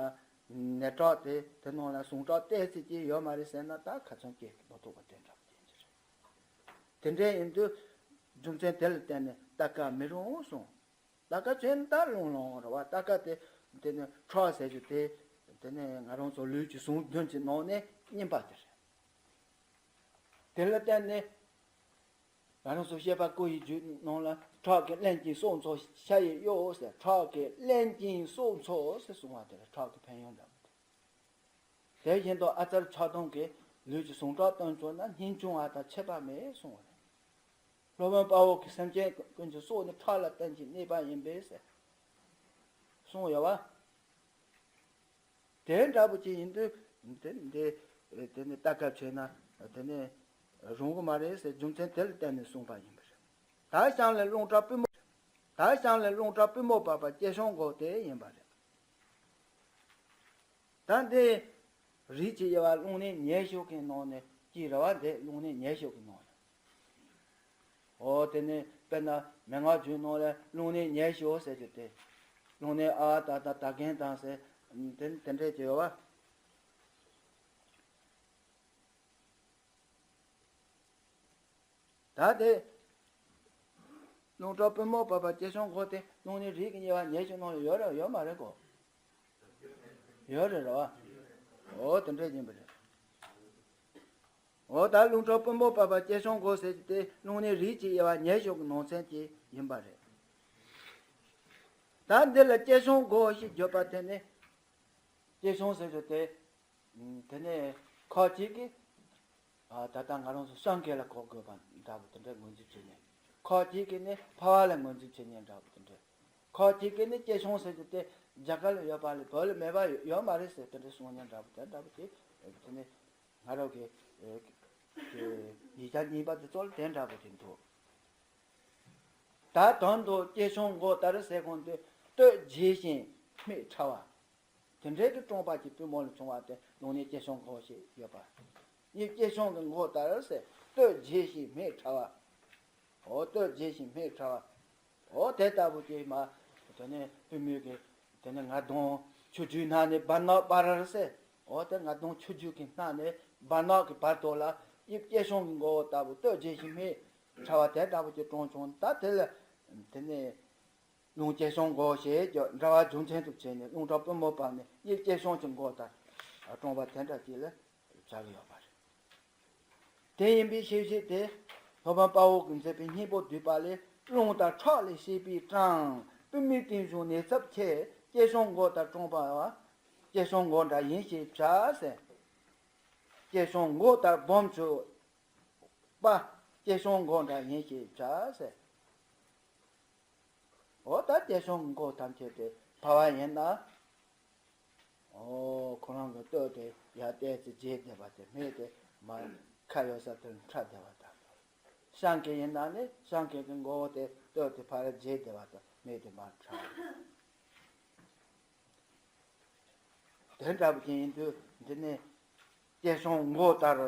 ནད་ཁྲག་དེ་དེ་ནང་ལ་ཟུངས་ཁྲག་ཏོག་ཙམ་ཅིག་ཡོད་མ་རེད་ཟེར་ན་ད་ཁ་ཚོན་བཅད་མ་ཐུབ་པ་དེ་འདྲ་པོ་ཅིག་རེད། དེ་འདྲ་ཡིན་དུས་རྒྱུ་མཚན་དེ་ལ་བརྟེན་ནས་རྟ་སྐད་མི་རུང་གསུངས། རྟ་སྐད་བྱས་ན་ད་རླུང་ལངས་རེད་བ། རྟ་སྐད་དེ་དེ་ནི་ཁྲག་ཟེར་རྒྱུ་དེ་དེ་ནི་ང་རང་ཚོ་ལུས་ཀྱི་ཟུངས་བདུན་གྱི་ནང་ནས་གཉིས་པ་དེ་རེད། དེ་ལ་བརྟེན་ནས། ང་རང་ཚོ་བཤད་པ་ཀུན་གྱི་རྒྱུད་ནང་ལ་ཁྲག་གིས་རླན་ཅིང་སྲོག་འཚོ་ཤ་ཡི་གཡོག་ཟེར། ཁྲག་གིས་རླན་ཅིང་སྲོག་འཚོ་ཟེར་གསུངས་པ་དེ་ལ་ཁྲག་གི་ཕན་ཡོན་འདྲ་པོ་དེ། དེ་བཞིན་དུ་ཨ་ཙར་ཆགས་སྡང་གིས་ལུས་ཀྱི་ཟུངས་ཁྲག་བཏོན་བཅུག་ན་སྙིང་ཆུང་བ་དང་ཁྱད་པར་མེད་གསུངས་པ་རེད། སློབ་དཔོན་དཔའ་བོ་གིས་སེམས་ཅན་ཀུན་གྱི་སྲོག་ནི་ཁྲག་ལ་བརྟེན་ཅིང་གནས་པ་ཡིན་པས་ཟེར་གསུངས་ཡོད་བ། དེ་འདྲ་པོ་ཅིག་ཡིན་དུས་དེ་འདི་དེ་ནི་རྟ་སྐད་བྱས་ན་དེ་ནི་རུང་གི་མ་རེད་ཟེར་རྒྱུ་མཚན་དེ་ལ་བརྟེན་ནས་གསུངས་པ་ཡིན་པ་རེད། ད་ཞང་ལས་རླུང་ཁྲག་པུས་མོ། ད་ཞང་ལས་རླུང་ཁྲག་པུས་མོ་བབས་པ་སྐྱེ་ཞང་མགོ་དེ་ཡིན་པ་རེད། ད་འདི་རིགས་ཀྱི་དབྱེ་བ་རླུང་ནད་ཉེ་ཤོས་ཀྱི་ནང་ནས་གཅིག་རེད་བ། འདི་རླུང་ནད་ཉེ་ཤོས་ཀྱི་ནང་ནས། འོ་དེ་ནས་དཔེར་ན་མན་ངག་རྒྱུད་ནང་ལ་རླུང་ནད་ཉེ་ཤོས་ཟེར་རྒྱུ་དེ། རླུང་ནད་ཨ་ད་ད་ད་རྒན་དང་ཟེར་དེ་དེ་འདྲས་ཀྱི་ཡོད་བ། ད་དེ་རླུང་ཁྲག་པུས་མོ་བབས་པ་སྐྱེ་ཞང་མགོ་དེ་རླུང་ནད་རིགས་ཀྱི་དབྱེ་བ་ཉེ་ཤོས་ནང་ལ་ཡོད་རེད་ཡོད་མ་རེད་གོ། ཡོད་རེད་རེད་བ། འོ་དེ་འདྲས་ཡིན་པ་རེད། འོ་ད་རླུང་ཁྲག་པུས་མོ་བབས་པ་སྐྱེ་ཞང་མགོ་ཟེར་རྒྱུ་དེ་རླུང་ནད་རིགས་ཀྱི་དབྱེ་བ་ཉེ་ཤོས་ཀྱི་ནང་ཚན་གཅིག་ཡིན་པ་རེད། ད་འདི་ལ་སྐྱེ་ཞང་མགོ་ཞེས་བརྗོད་པ་དེ་ནི། སྐྱེ་ཞང་ཟེར་རྒྱུ་དེ། དེ་ནས་ཁ་ཅིག་གིས། ད་ལྟ་ང་རང་ཚོ་སངས་རྒྱས་ལ་གོ་དགོས་པ་འདྲ་པོ་དེ་འདྲ་ངོས་འཛིན་བྱེད་མཁན། ཁ་ཅིག་གིས་ནི་འཕགས་པ་ལ་ངོས་འཛིན་བྱེད་མཁན་འདྲ་པོ་དེ་འདྲ། ཁ་ཅིག་གིས་ནི་སྐྱེ་ཞང་ཟེར་རྒྱུ་དེ་རྒྱ་གར་ལ་ཡོད་པ་ལས་བོད་ལ་མེད་པ་ཡོད་མ་རེད་ཟེར་དེ་འདྲ་གསུང་མཁན་འདྲ་པོ་དེ་འདྲ་པོ་དེ། དེ་ནི་ང་རང་གི་ཡིག་ཆ་རྙིང་པ་དེ་ཚོ་ལ་དེ་འདྲ་པོ་དེ་འདུག་ད་དོན་དུ་སྐྱེ་ཞང་མགོ་ལྟར་ཟེར་གོང་དུ་སྟོད་རྒྱས་ཤིང་སྨད་ཕྲ་བ། དེ་འདྲའི་གི་སྤྲང་པོ་གི་པུས་མོ་ལ་བྱུང་བ་དེ་ལུང་ནི་སྐྱེས་སོང་མགོ་ཞེས་ཡོད་པ། དབྱིབས་སྐྱེས་སོང་གི་མགོ་ལྟར་ཟེར། སྟོད་བརྗེ་ཞིང་སྨད་ཕྲ་བ། འོ་སྟོད་བརྗེ་ཞིང་སྨད་ཕྲ་བ། འོ་དེ་ལྟ་བུ་ཅིག་མ། དེ་ནས་པུས་མོ་གི་དེ་ནས་ང་གདོང་ཆུ་རྒྱུས་སྣ་ནས་སྦར་ནག་སྦར་ཟེར། འོ་དེ་ང་གདོང་ཆུ་རྒྱུས་ཀྱི་སྣ་ནས་སྦར་ནག་གི་བར་དོ་ལ་དབྱིབས་སྐྱེས་སོང་གི་མགོ་བོ་ལྟ་བུ། སྟོད་བརྗེ་ཞིང་སྨད་ཕྲ་བ་དེ་ལྟ་བུ་ཅིག་སྤྲང་བྱུང་། ད་དེ་ལ་དེ་ནས་ལུང་སྐྱེས་སོང་མགོ་ཞེས་ཀྱང་འདྲ་བ་རྒྱུ་མཚན་དུ་བྱས་ནས་རླུང་རྟ་པུས་མོ་བབས་ནས་དབྱིབས་སྐྱེས་སོང་གི་མགོ་ལྟར་སྤྲང་པོ་དེ་འདྲ་ཅིག་ལ་བྱ་གི་ཡོད་པ་རེད། དེ་ཡིན་པའི་ཤེས་བྱེད་དེ། སློབ་དཔོན་དཔའ་བོ་གིས་མཛད་པའི་སྙིང་པོ་བསྡུས་པ་ལས། རླུང་ལྟར་ཁྲག་ལས་སྐྱེས་པའི་སྤྲང་། པུས་མོའི་རྟིང་བྱུང་ནད་ཚབས་ཆེ། སྐྱེས་སོང་མགོ་ལྟར་སྤྲང་པོ་བ། སྐྱེས་སོང་མགོ་འདྲ་ཡིན་ཞེས་བྱ་ཟེར། སྐྱེས་སོང་མགོ་ལྟར་སྦོམ་ཆུང་པ། སྐྱེས་སོང་མགོ་འདྲ་ཡིན་ཞེས་བྱ་ཟེར། འོ་ད་སྐྱེས་སོང་མགོ་ཐམས་ཅད་དེ་ཕལ་བ་ཡིན་ན། ཨོ། ཁོ་རང་གི་སྟོད་དེ་ཡར་བལྟས་ཚེ་བརྗེད་བསྡད་པ་དེ་སྨད་དེ་མར་ཁ་ཡོད་ས་དེར་ཕྲ་བསྡད་པ་དང་། སྤྱང་ཀི་ཡིན་ན་ནི་སྤྱང་ཀི་གི་མགོ་བོ་དེ་སྟོད་དེ་ཕར་བརྗེད་བསྡད་པ་དང་སྨད་དེ་མར་ཕྲ། དེ་འདྲ་བ་ཅིག་ཡིན་དུས་འདི་ནི་སྐྱེས་སོང་མགོ་ལྟར་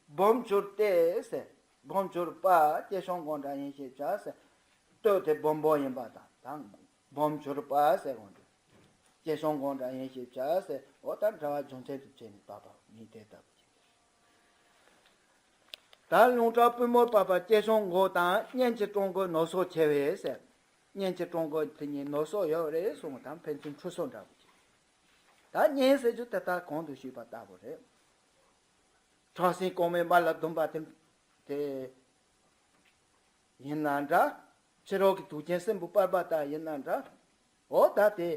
སྦོམ་གྱུར་ཏེ་ཟེར། སྦོམ་གྱུར་པ། སྐྱེས་སོང་མགོ་འདྲ་ཡིན་ཞེས་བྱ་ཟེར། སྟོད་དེ་སྦོམ་པོ་ཡིན་པ་དང་དང་སྦོམ་གྱུར་པ་ཟེར་དགོས་འདུག་སྐྱེས་སོང་མགོ་འདྲ་ཡིན་ཞེས་བྱ་ཟེར། འོ་ད་འདྲ་བ་རྒྱུ་མཚན་དུ་བྱས་ནས་བབས་པ་མིང་དེ་ལྟ་བུ་ཅིག་ད་རླུང་རྟ་པུས་མོར་བབས་པ་སྐྱེས་སོང་མགོ་དང་། གཉེན་གྱི་སྤྲང་པོའི་ནོར་སོགས་ཆེ་བས་ཟེར། གཉེན་གྱི་སྤྲང་པོ་དེ་གཉིས་ནོར་སོགས་ཡོད་རེད་གསུངས་དང་ཕན་ཚུན་འཁྲུལ་སོགས་འདྲ་བོ་ཅིག་ད་གཉེན་ཟེར་རྒྱུ་དེ་ལྟར་གོང་དུ་ཞུས་པ་ལྟ་བུ་རེད། ཁྲག་ཟིང་གོང་མའི་དམར་ལ་བརྡུངས་པ་དེ་དེ་ཡིན་ན་འདྲ། ཕྱི་རོལ་གྱི་དུག་ཅན་སྲིན་བུ་སྤར་པ་ལྟར་ཡིན་ན་འདྲ། འོ་ད་དེ་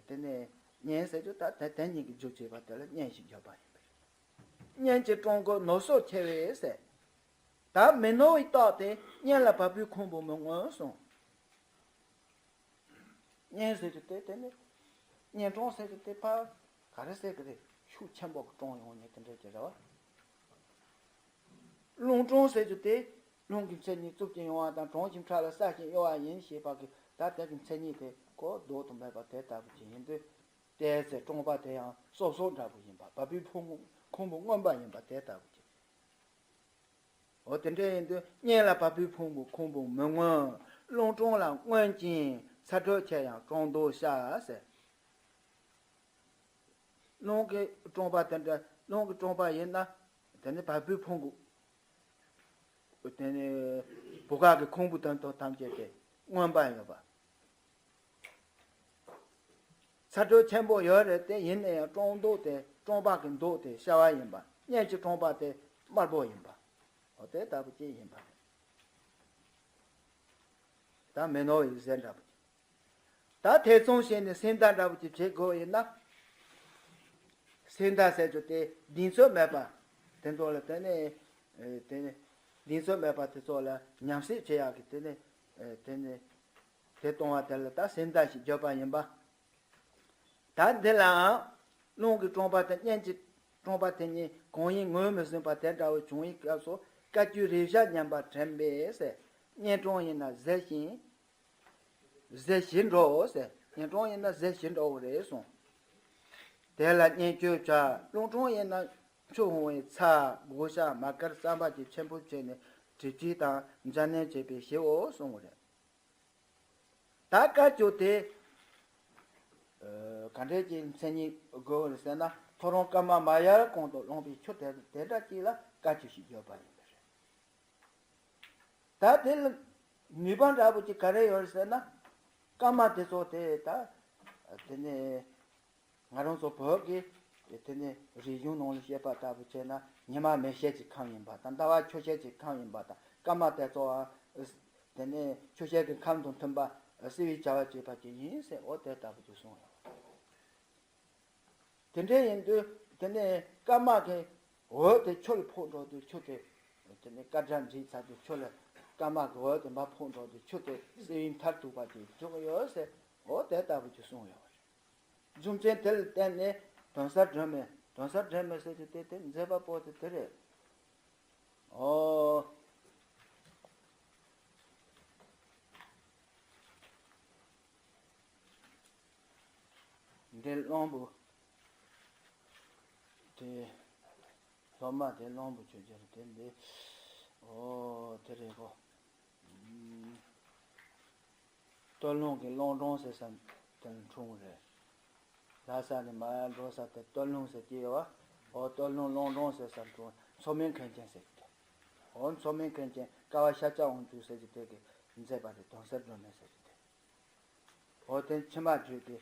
དེ་ནས་གཉེན་ཟེར་རྒྱུ་ད་དེ་དེ་གཉིས་ཀྱི་རྒྱུ་བྱས་པ་དེ་ལ་གཉེན་ཞེས་བརྗོད་པ་ཡིན་པས། གཉེན་གྱི་སྤྲང་པོའི་ནོར་སོགས་ཆེ་བས་ཟེར། ད་མི་ནོར་བའི་རྟགས་དེ་གཉེན་ལ་བ་སྤུའི་ཁུང་བུ་མི་མངོན་གསུངས། གཉེན་ཟེར་རྒྱུ་དེ་དེ་ནི་གཉེན་སྤྲང་ཟེར་རྒྱུ་དེ་ཕར་ག་རེ་ཟེར་གི་རེད། ཤུགས་ཆེན་པོ་གི་སྤྲང་ཡོང་ནས་དེ་འདྲ་ཅིག་རེད་བ། རླུང་སྤྲང་ཟེར་རྒྱུ་དེ་རླུང་གི་མཚན་ཉིད་རྩུབ་ཅིང་གཡུང་བ་དང་། གྲང་ཞིང་ཕྲ་ལ་སྲ་ཞིང་གཡོ་བ་ཡིན་ཞེས་པ་གི་ད་དེ་གི་མཚན་ཉིད་དེ་གོ་ལྡོག་ཏུ་མེད་པ་དེ་ལྟ་བུ་ཅིག་ཡིན་དུས། དེ་ཚེ་སྤྲང་པོ་དེ་ཡང་སོབ་སོབ་འདྲ་པོ་ཡིན་པ། བ་སྤུའི་ཕུང་ཁུང་བུ་མངོན་པ་ཡིན་པ་དེ་ལྟ་བུ་ཅིག་འོ་དེ་འདྲ་ཡིན་དུས་གཉེན་ལ་བ་སྤུའི་ཕུང་པོ་ཁུང་བུ་མི་མངོན། རླུང་སྤྲང་ལ་མངོན་ཅིང་ཚ་དྲོད་ཆེ་ཡང་སྤྲང་སྡུག་ཤ་ཟེར། རླུང་གི་སྤྲང་པོ་དེ་འདྲ་རླུང་གི་སྤྲང་པོ་ཡིན་ན་དེ་ནི་བ་སྤུའི་ཕུང་པོ། དེ་ནི་བུ་ག་གི་ཁུང་བུ་དོན་དང་ཐམས་ཅད་དེ་མངོན་པ་ཡོད་པ། ཚ་དྲོད་ཆེན་པོ་ཡོད་རེད་དེ། ཡིན་ན་ཡང་སྤྲང་སྡུག་དེ་སྤྲང་པོ་གི་སྡུག་དེ་ཤ་བ་ཡིན་པ། གཉེན་གྱི་སྤྲང་པོ་དེ་དམར་པོ་ཡིན་པ། འོ་དེ་ལྟ་བུ་ཅིག་ཡིན་པ་རེད། ད་མི་ནོར་བའི་ཟས་འདྲ་པོ་ཅིག་ད་ཐེ་ཚོམ་བྱས་ནས་སེམས་ཐག་འདྲ་པོ་ཅིག་བྱེད་དགོས་ཡིན་ན། སེམས་ཐག་ཟེར་རྒྱུ་དེ་གདེང་ཚོད་མེད་པ། དེ་ཚོ་ལ་དེ་ནས་དེ་ནས་གདེང་ཚོད་མེད་པ་དེ་ཚོ་ལ་ཉམས་སད་བྱེད་ཡག་གི་དེ་ནས་དེ་ནས། དེ་གཏོང་བ་དེ་ལ་ད་སེམས་ཐག་ཞེས་བརྗོད་པ་ཡིན་པ། ད་འདི་ལའང་རླུང་གི་སྤྲང་པོ་དང་གཉེན་གྱི་སྤྲང་པོ་དེ་གཉིས་གང་ཡིན་ངོས་མི་ཟིན་པ་དེ་འདྲ་བོ་བྱུང་བའི་སྐབས་སུ་དཀའ་སྤྱད་རེ་བཞག་ཉམས་པ་དྲན་པས་ཟེར། གཉེན་སྤྲང་ཡིན་ན་གཟི་ཞིང་གཟི་ཞིང་འགྲོའོ་ཟེར། གཉེན་སྤྲང་ཡིན་ན་གཟི་ཞིང་འགྲོའོ་རེད་གསུངས། དེ་ལ་གཉེན་སྤྱོད་བྱ། རླུང་སྤྲང་ཡིན་ན་ཆུ་ཕུང་བའི་ཚྭ་སྒོག་ཤ་མར་ཁར་རྩམ་པ་བཅས་ཆེན་པོ་བྱས་ནས་དྲི་བཅུད་དང་སྦྱར་ནས་བྱས་པས་ཞིའོ་གསུངས་པ་རེད། ད་དཀའ་སྤྱད་དེ། ཨ། ག་འདྲས་ཀྱི་མཚན་ཉིད་དགོས་རེད་ཟེར་ན། ཐོ་རངས་སྐར་མ་མ་ཡལ་གོང་དུ་བླངས་པའི་ཆུ་དེ་དེ་འདྲ་ཅིག་ལ་དཀའ་སྤྱད་ཞེས་བརྗོད་པ་ཡིན་པ་རེད། ད་དེ་ལ་ནུས་པ་འདྲ་པོ་ཅིག་ག་རེ་ཡོད་རེད་ཟེར་ན། སྐར་མ་དེ་ཚོ་དེ་ད་དེ་ནས་ང་རང་ཚོ་བོད་ཀྱི་དེ་ནས་རིག་གཞུང་ནང་ལ་བཤད་པ་ལྟ་བུ་བྱས་ན། ཉི་མ་མེ་ཤེལ་གྱི་ཁམས་ཡིན་པ་དང་། ཟླ་བ་ཆུ་ཤེལ་གྱི་ཁམས་ཡིན་པ་དང་། སྐར་མ་དེ་ཚོའང་དེ་ནས་ཆུ་ཤེལ་གྱི་ཁམས་དང་མཐུན་པ་བསིལ་བའི་བྱ་བ་བྱེད་པ་ཅིག་ཡིན་ཟེར། འོ་དེ་ལྟ་བུ་ཅིག་གསུངས་ཡོད། དེ་འདྲ་ཡིན་དུས་དེ་ནས་སྐར་མ་གི་འོད་དེ་ཆུ་ལ་ཕོག་འགྲོ་དུས་ཆུ་དེ་དེ་ནས་སྐར་སྒྲ་འཇིག་ཚར་དུས་ཆུ་ལ་སྐར་མ་གི་འོད་དེ་མར་ཕོག་འགྲོ་དུས་ཆུ་དེ་བསིལ་བའི་མཐར་ཐུག་པ་ཅིག་འགྲོ་གི་ཡོད་ཟེར། འོ་དེ་ལྟ་བུ་ཅིག་གསུངས་ཡོད་པ་རེད། རྒྱུ་མཚན་དེ་ལ་བརྟེན་ནས་དོན་གསར་སྒྲོན་མེ། དོན་གསར་སྒྲོན་མེ་ཟེར་རྒྱུ་དེ་དེ་མཛད་པ་པོ་དེ་དེ་རེད། ཨོ། འདི་གླང་པོ་ སློབ་མ་དེ་གླང་པོ་ཆེ་ཆེར་དེ་འདི། ཨོ་དེ་རེད་གོ། ཨུམ། སྟོད་ལུང་གི་གླང་སྒྲོན་ཟེར་ས་དེ་ལ་འཁྲུངས་རེད། ལྷ་ས་ནས་མར་འགྲོ་ས་དེ་སྟོད་ལུང་ཟེར་གྱི་ཡོད་བ། ཨོ་སྟོད་ལུང་གླང་སྒྲོན་ཟེར་ས་འཁྲུངས། མཚོ་སྨན་མཁན་ཆེན་ཟེར་གྱི། ཨོ་མཚོ་སྨན་མཁན་ཆེན་ཀ་བ་ཤཱཀྱ་དབང་ཕྱུག་ཟེར་གྱི་དེ་གི་མཛད་པ་དེ་དོན་གསལ་སྒྲོན་མེ་ཟེར་གྱི་དེ། འོ་དེ་ཕྱི་མ་བརྗོད་དེ་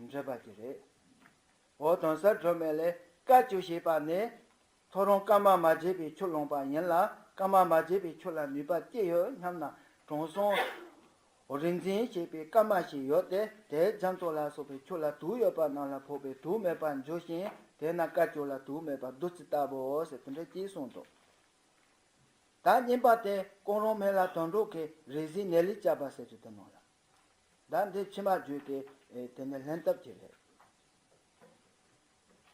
འགྲེལ་པ་ཅིག་རེད། འོ་དོན་གསལ་སྒྲོན་མེ་ལས་བཀའ་བཅུ་ཞེས་པ་ནི། ཐོ་རངས་བཀའ་མ་མ་བརྗེད་པའི་ཆུ་ལོངས་པ་ཡིན་ལ། བཀའ་མ་མ་བརྗེད་པའི་ཆུ་ལ་ནུས་པ་ཅི་ཡོད་སྙམ་ན། དྲང་སྲོང་རིག་འཛིན་ཞེས་པའི་བཀའ་མ་ཞིག་ཡོད་དེ། དེའི་རྒྱ་མཚོ་ལ་སོགས་པའི་ཆུ་ལ་དུག་ཡོད་པ་རྣམས་ལ་ཕོག་པས་དུག་མེད་པར་འགྱུར་ཞིང་། དེས་ན་བཀའ་བཅུ་ལ་དུག་མེད་པ་བདུད་རྩི་ལྟ་བུའོ་ཟེར་དེ་འདྲ་ཅིག་གསུངས་འདུག་ད་གཉིས་པ་དེ་ཀོང་རོང་སྨན་བླ་དོན་གྲུབ་ཀྱི་རེ་ཞིག་ནད་ལུས་བཅག་པ་ཟེར་གྱི་དེ་ནང་ལ། ད་འདི་ཕྱི་མ་བརྗོད་དེ་དེ་ནས་ལྷན་ཐབས་ཀྱི་རེད།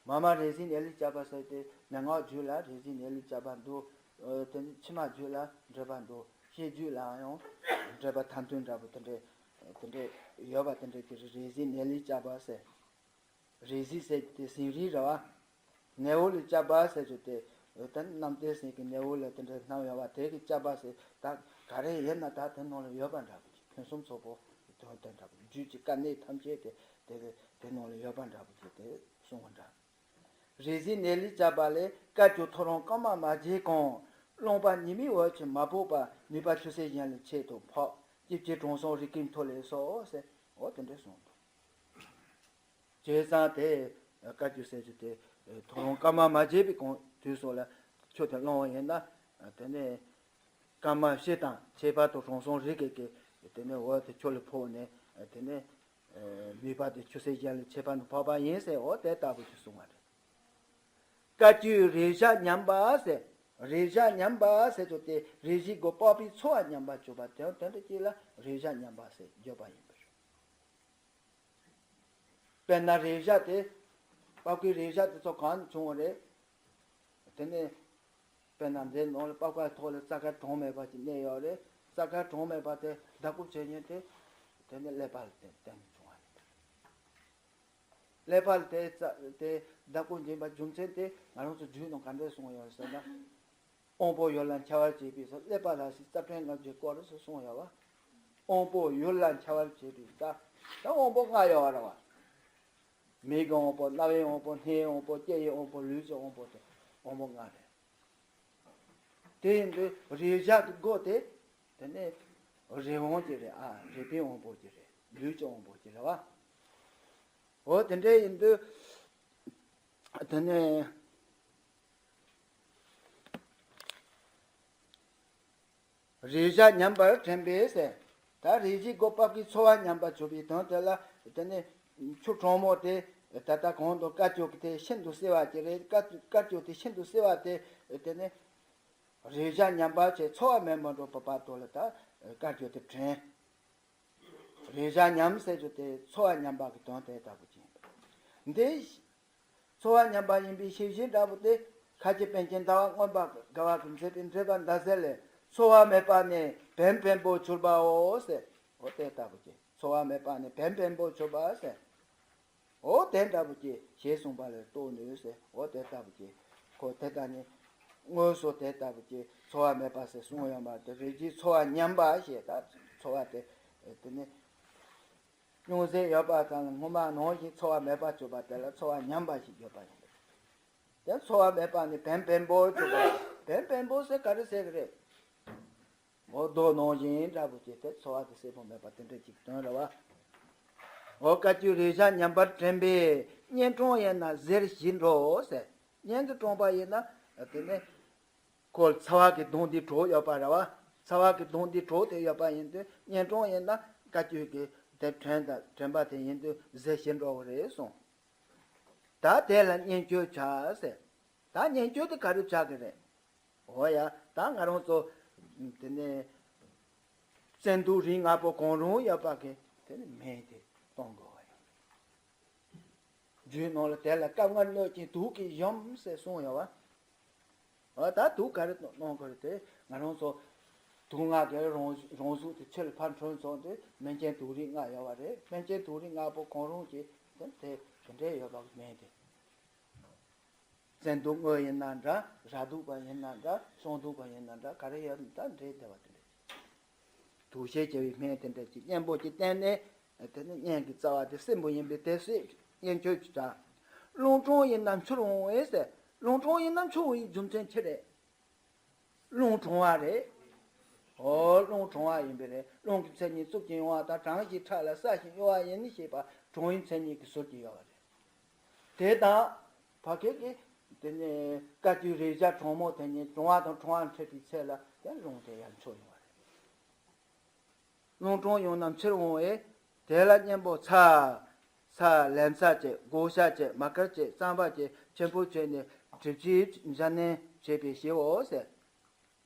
མ་མ་རེ་ཞིག་ནད་ལུས་བཅག་པ་ཟེར་ཏེ་མན་ངག་རྒྱུད་ལ་རེ་ཞིག་ནད་ལུས་བཅག་པ་འདུག་དེ་ནས་ཕྱི་མ་རྒྱུད་ལ་འགྲེལ་པ་འདུག་བཤད་རྒྱུད་ལའང་འགྲེལ་པ་ཐ་དོན་འདྲ་པོ་དེ་འདྲས་དེ་འདྲས་ཡོད་པ་དེ་འདྲས་ཀྱི་རེ་ཞིག་ནད་ལུས་བཅག་པ་ཟེར། རེ་ཞིག་ཟེར་དེ་ཟིན་རིགས་རེད་བ། ནད་འོ་ལུས་བཅག་པ་ཟེར་རྒྱུ་དེ། ད་རྣམ་ཐར་ཟིན་གྱི་ནད་འོ་ལ་དེ་འདྲ་སྣང་ཡོད་བ་དེ་གི་བཅག་པ་ཟེར། ད་ག་རེ་ཡིན་ན་ད་དེ་ནང་ལ་ཡོད་པ་འདྲ་པོ་ཅིག་ཕུན་སུམ་ཚོགས་པོ་དོན་དེ་འདྲ་པོ་རྒྱུད་ཀྱི་དཀའ་གནད་ཐམས་ཅད་དེ་དེ་གི་དེ་ནང་ལ་ཡོད་པ་འདྲ་པོ་ཅིག་དེ་གསུང་བ་འདྲ། རེ་ཞིག་ནད་ལུས་བཅག་པ་ལས། བཀའ་བཅུ་ཐོ་རངས་བཀའ་མ་མ་བརྗེད་གོང་། རློངས་པ་ཉི་མའི་འོད་ཀྱིས་མ་ཕོག་པར། ནུས་པ་ཆུ་སེར་གཞན་ལས་ཆེད་དུ་ཕོག །སྐྱིབས་ཀྱི་དྲང་སྲོང་རིགས་ཀྱི་མཐུ་ལས་སོ་ཟེར། འོ་དེ་འདྲ་གསུངས་འདུག་བྱས་ཙང་དེ་བཀའ་བཅུ་ཟེར་རྒྱུ་དེ་ཐོ་རངས་བཀའ་མ་མ་བརྗེད་པའི་གོང་དུས་སོགས་ལ་ཆུ་དེ་བླངས་པ་ཡིན་ན། དེ་ནས་བཀའ་མ་བཞི་དང་ཁྱད་པར་དུ་དྲང་སྲོང་རིགས་ཀྱི་དེ་ནས་འོ་དེ་ཆུ་ལ་ཕོག་ནས་དེ་ནས་ནུས་པ་དེ་ཆུ་སེར་གཞན་ལས་ཁྱད་པར་དུ་ཕོག་པ་ཡིན་ཟེར། འོ་དེ་ལྟ་བུ་ཞིག་གསུངས་པ་རེད། བཀའ་བཅུའི་རེག་བྱ་ཉམས་པ་ཟེར། རེག་བྱ་ཉམས་པ་ཟེར་རྒྱུ་དེ་རེ་ཞིག་གི་པགས་པའི་ཚོར་བ་ཉམས་པ་བྱུང་བ་དེ་དེ་འདྲ་ཅིག་ལ་རེག་བྱ་ཉམས་པ་ཟེར་བརྗོད་པ་ཡིན་པ་རེད། དཔེར་ན་རེག་བྱ་དེ། པགས་པའི་རེག་བྱ་དེ་ཚོ་གང་ནས་བྱུང་བ་རེད། དེ་ནས། དཔེར་ན་འདིའི་ནང་ལ་པགས་པའི་ཐོག་ལ་རྩ་ཁ་གྲངས་མེད་པ་ཅིག་གནས་ཡོད་རེད། རྩ་ཁ་གྲངས་མེད་པ་དེ་བདག་པོ་བྱེད་མཁན་དེ། དེ་ནས་ཀླད་པ་ལ་བརྟེན་བརྟེན་ནས་བྱུང་བ་རེད། ཀླད་པ་ལ་དེ་རྩ་དེ་བདག་པོ་འཛིན་པ་རྒྱུ་མཚན་དེ་ང་རང་ཚོ་རྒྱུད་ནང་ག་འདྲས་གསུངས་ཡོད་ཟེར་ན། དབང་པོ་ཡུལ་ལ་འཆར་བར་བྱེད་པའི་ས་ཀླད་པ་ལ་སྲིད་རྩ་ཕྲན་ལྔ་བཅུ་སྐོར་རེ་སུ་གསུངས་ཡོད་བ། དབང་པོ་ཡུལ་ལ་འཆར་བར་བྱེད་པའི་ས། ད་དབང་པོ་ལྔ་ཡོད་བ་རེད་བ། མིག་གི་དབང་པོ། རྣ་བའི་དབང་པོ། སྣའི་དབང་པོ། ལྕེ་ཡི་དབང་པོ། ལུས་ཀྱི་དབང་པོ་དེ་དབང་པོ་ལྔ་རེད། དེ་ཡིན་དུས་རེག་བྱ་གི་སྒོ་དེ། དེ་ནས་རེག་དབང་གི་རེད་ཨ། རེག་པའི་དབང་པོ་གི་རེད། ལུས་ཀྱི་དབང་པོ་གི་རེད་བ། འོ་དེ་འདྲ་ཡིན་དུས། དེ་ནས་རེག་བྱ་ཉམས་པར་དྲན་པས་ཟེར། ད་རེ་ཞིག་གི་པགས་པའི་ཚོར་བ་ཉམས་པ་བྱུང་བའི་དོན་དེ་ལ། དེ་ནས་ཆུ་གྲང་མོ་དེ་ད་ལྟ་གོང་དུ་བཀའ་བཅུ་གི་དེ་ཤིན་ཏུ་བསིལ་བ་ཅིག་རེད། བཀའ་བཀའ་བཅུ་དེ་ཤིན་ཏུ་བསིལ་བ་དེ། དེ་ནས་རེག་བྱ་ཉམས་པ་བྱས་ཚོར་བ་མེད་པར་འགྲོ་བ་བར་དུ་ལ་ད་བཀའ་བཅུ་དེ་དྲན། རེག་བྱ་ཉམས་ཟེར་རྒྱུ་དེ་ཚོར་བ་ཉམས་པ་གི་དོན་དེ་ལྟ་བུ་ཅིག་ཡིན་པ། འདི་ཚོར་བ་ཉམས་པ་ཡིན་པའི་ཤེས་བཞིན་འདྲ་པོ་དེ་ཁ་ཆེ་པཎ་ཆེན་ཟླ་བ་སྔོན་པ་དགའ་བ་གིས་མཛད་པའི་འགྲེལ་པ་མདའ་གསལ་ལས། ཚོར་བ་མེད་པ་ནི་བེམ་བེམ་པོར་གྱུར་པའོ་ཟེར། འོ་དེ་ལྟ་བུ་ཅིག་ཚོར་བ་མེད་པ་ནི་བེམ་བེམ་པོར་གྱུར་པ་ཟེར། འོ་དེ་འདྲ་པོ་ཅིག་ཞེས་གསུངས་པ་ལས་རྟོགས་ནུས་ཟེར། འོ་དེ་ལྟ་བུ་ཅིག་ཁོ་དེ་ལྟ་ནི་དངོས་སུ་དེ་ལྟ་བུ་ཅིག་ཚོར་བ་མེད་པ་ཟེར་གསུངས་ཡོད་མ་རེད། རེ་ཞིག་ཚོར་བ་ཉམས་པ་ཞེས། ད་ཚོར་བ་དེ་དེ་ནི་སྙུང་ཟེར་ཡོད་པ་དང་སྔོན་མ་ནང་བཞིན་ཚོར་བ་མེད་པ་གྱུར་པ་དེ་ལ་ཚོར་བ་ཉམས་པ་ཞེས་བརྗོད་པ་ཡིན་པས། དེ་ཚོར་བ་མེད་པ་ནི་བེམ་བེམ་པོར་གྱུར་པ། བེམ་བེམ་པོ་ཟེར་ག་རེ་ཟེར་གི་རེད། འོ་རྡོ་ནང་བཞིན་འདྲ་པོ་ཅིག་དེ་ཚོར་བ་དེ་གསལ་པོ་མེད་པ་དེ་འདྲ་ཅིག་དོན་རེད་བ། འོ་བཀའ་བརྒྱུད་རེག་བྱ་ཉམས་པར་དྲན་པས། གཉེན་དྲུང་ཡིན་ན་གཟེར་བཞིན་འགྲོ་ཟེར། གཉེན་གྱིས་དྲུངས་པ་ཡིན་ན་དེ་ནས་ཁོ་ཚ་བ་གི་གདུང་འདི་དྲུག་ཡོད་པ་རེད་བ། ཚ་བ་གི་གདུང་འདི་དྲུག་དེ་ཡོད་པ་ཡིན་དུས་གཉེན་དྲུང་ཡིན་ན་བཀའ་བརྒྱུད་ཀྱི་དེ་དྲན་དང་དྲན་པ་དེ་ཡིན་དུས་གཟེར་བཞིན་འགྲོ་གི་རེད་གསུངས། ད་དེ་ལ་གཉེན་སྐྱོར་བྱ་ཟེར། ད་གཉེན་སྐྱོར་དེ་ག་རེ་བྱ་གི་རེད། འོ་ཡ། ད་ང་རང་ཚོ་དེ་ནས་བཙན་དུག་རིགས་ལྔ་པོ་གང་རུང་ཡོད་པ་གི་དེ་ནས་སྨན་དེ་གཏོང་དགོས་བ་ཡིན། རྒྱུད་ནང་ལ་དེ་ལ་སྐབས་སྔར་གནོད་ཅིང་དུག་གིས་གཞོམ་ཟེར་གསུངས་ཡོད་བ། འོ་ད་དུག་ག་རེ་གཏོང་དགོས་རེད་དེ། ང་རང་ཚོ་དུག་ལྔ་གི་རང་རང་གཟུགས་དེ་ཕྱི་ལ་ཕར་འཕྲོས་སོང་དུས་སྨན་ཆེན་དུག་རིགས་ལྔ་ཡོད་བ་རེད། སྨན་ཆེན་དུག་རིགས་ལྔ་པོ་གང་རུང་གི་དེ་དེ་དེ་འདྲས་ཡོད་པ་སྨན་དེ། བཙན་དུག་དངོས་ཡིན་ན་འདྲ། ར་དུག་པ་ཡིན་ན་འདྲ། སྲང་དུག་པ་ཡིན་ན་འདྲ། ག་རེ་ཡོད་ན་ད་འདྲེས་བསྡད་པ་དེ་འདྲ། དུག་ཤེད་ཆེ་བའི་སྨན་དེ་འདྲ་ཅིག་གཉེན་པོ་ཅིག་བསྟེན་ནས། དེ་ནི་གཉེན་གྱི་རྩ་བ་དེ་སྲིན་བུ་ཡིན་པས་དེ་སྲིད་གཉེན་ཆོས་ཀྱི་གྲགས། རླུང་གྲང་ཡིན་ན་འཕྱུར་འོང་བས་ཟེར། རླུང་གྲང་ཡིན་ན་འཕྱུར་བའི་རྒྱུ་མཚན་ཅི་རེད། རླུང་གྲང་བ་རེད། ཨོ་རླུང་གྲང་བ་ཡིན་པས་རེད། རླུང་གི་མཚན་ཉིད་རྩུབ་ཅིང་ཡང་བ་དང་། གྲང་ཞིང་ཕྲ་ལ་སྲ་ཞིང་གཡོ་བ་ཡིན་ཞེས་པ་གྲང་བའི་མཚན་ཉིད་ཀྱི་ཟུར་གྱིས་ཡོད་པ་རེད། དེ་དང་། ཕ་གི་གི་དེ་ནས་བཀའ་བརྒྱུད་རེག་བྱ་གྲང་མོ་དེ་ཉིད་གྲང་བ་དང་གྲང་བ་འཕྲད་པའི་ཚེ་ལ་དེ་རླུང་དེ་ཡར་འཕྱུར་ཡོང་བ་རེད། རླུང་གྲང་ཡོང་ན་འཕྱུར་འོང་བས། དེ་ལ་གཉེན་པོ་ཚ། ཚ་ལན་ཚྭ་བཅས། སྒོག་ཤ་བཅས། མ་ཀར་བཅས། རྩམ་པ་བཅས། ཆེན་པོ་བྱས་ནས་གྲིབ་བཅས་འཇམ་ནན་བྱས་པས་ཞེའོ་ཟེར།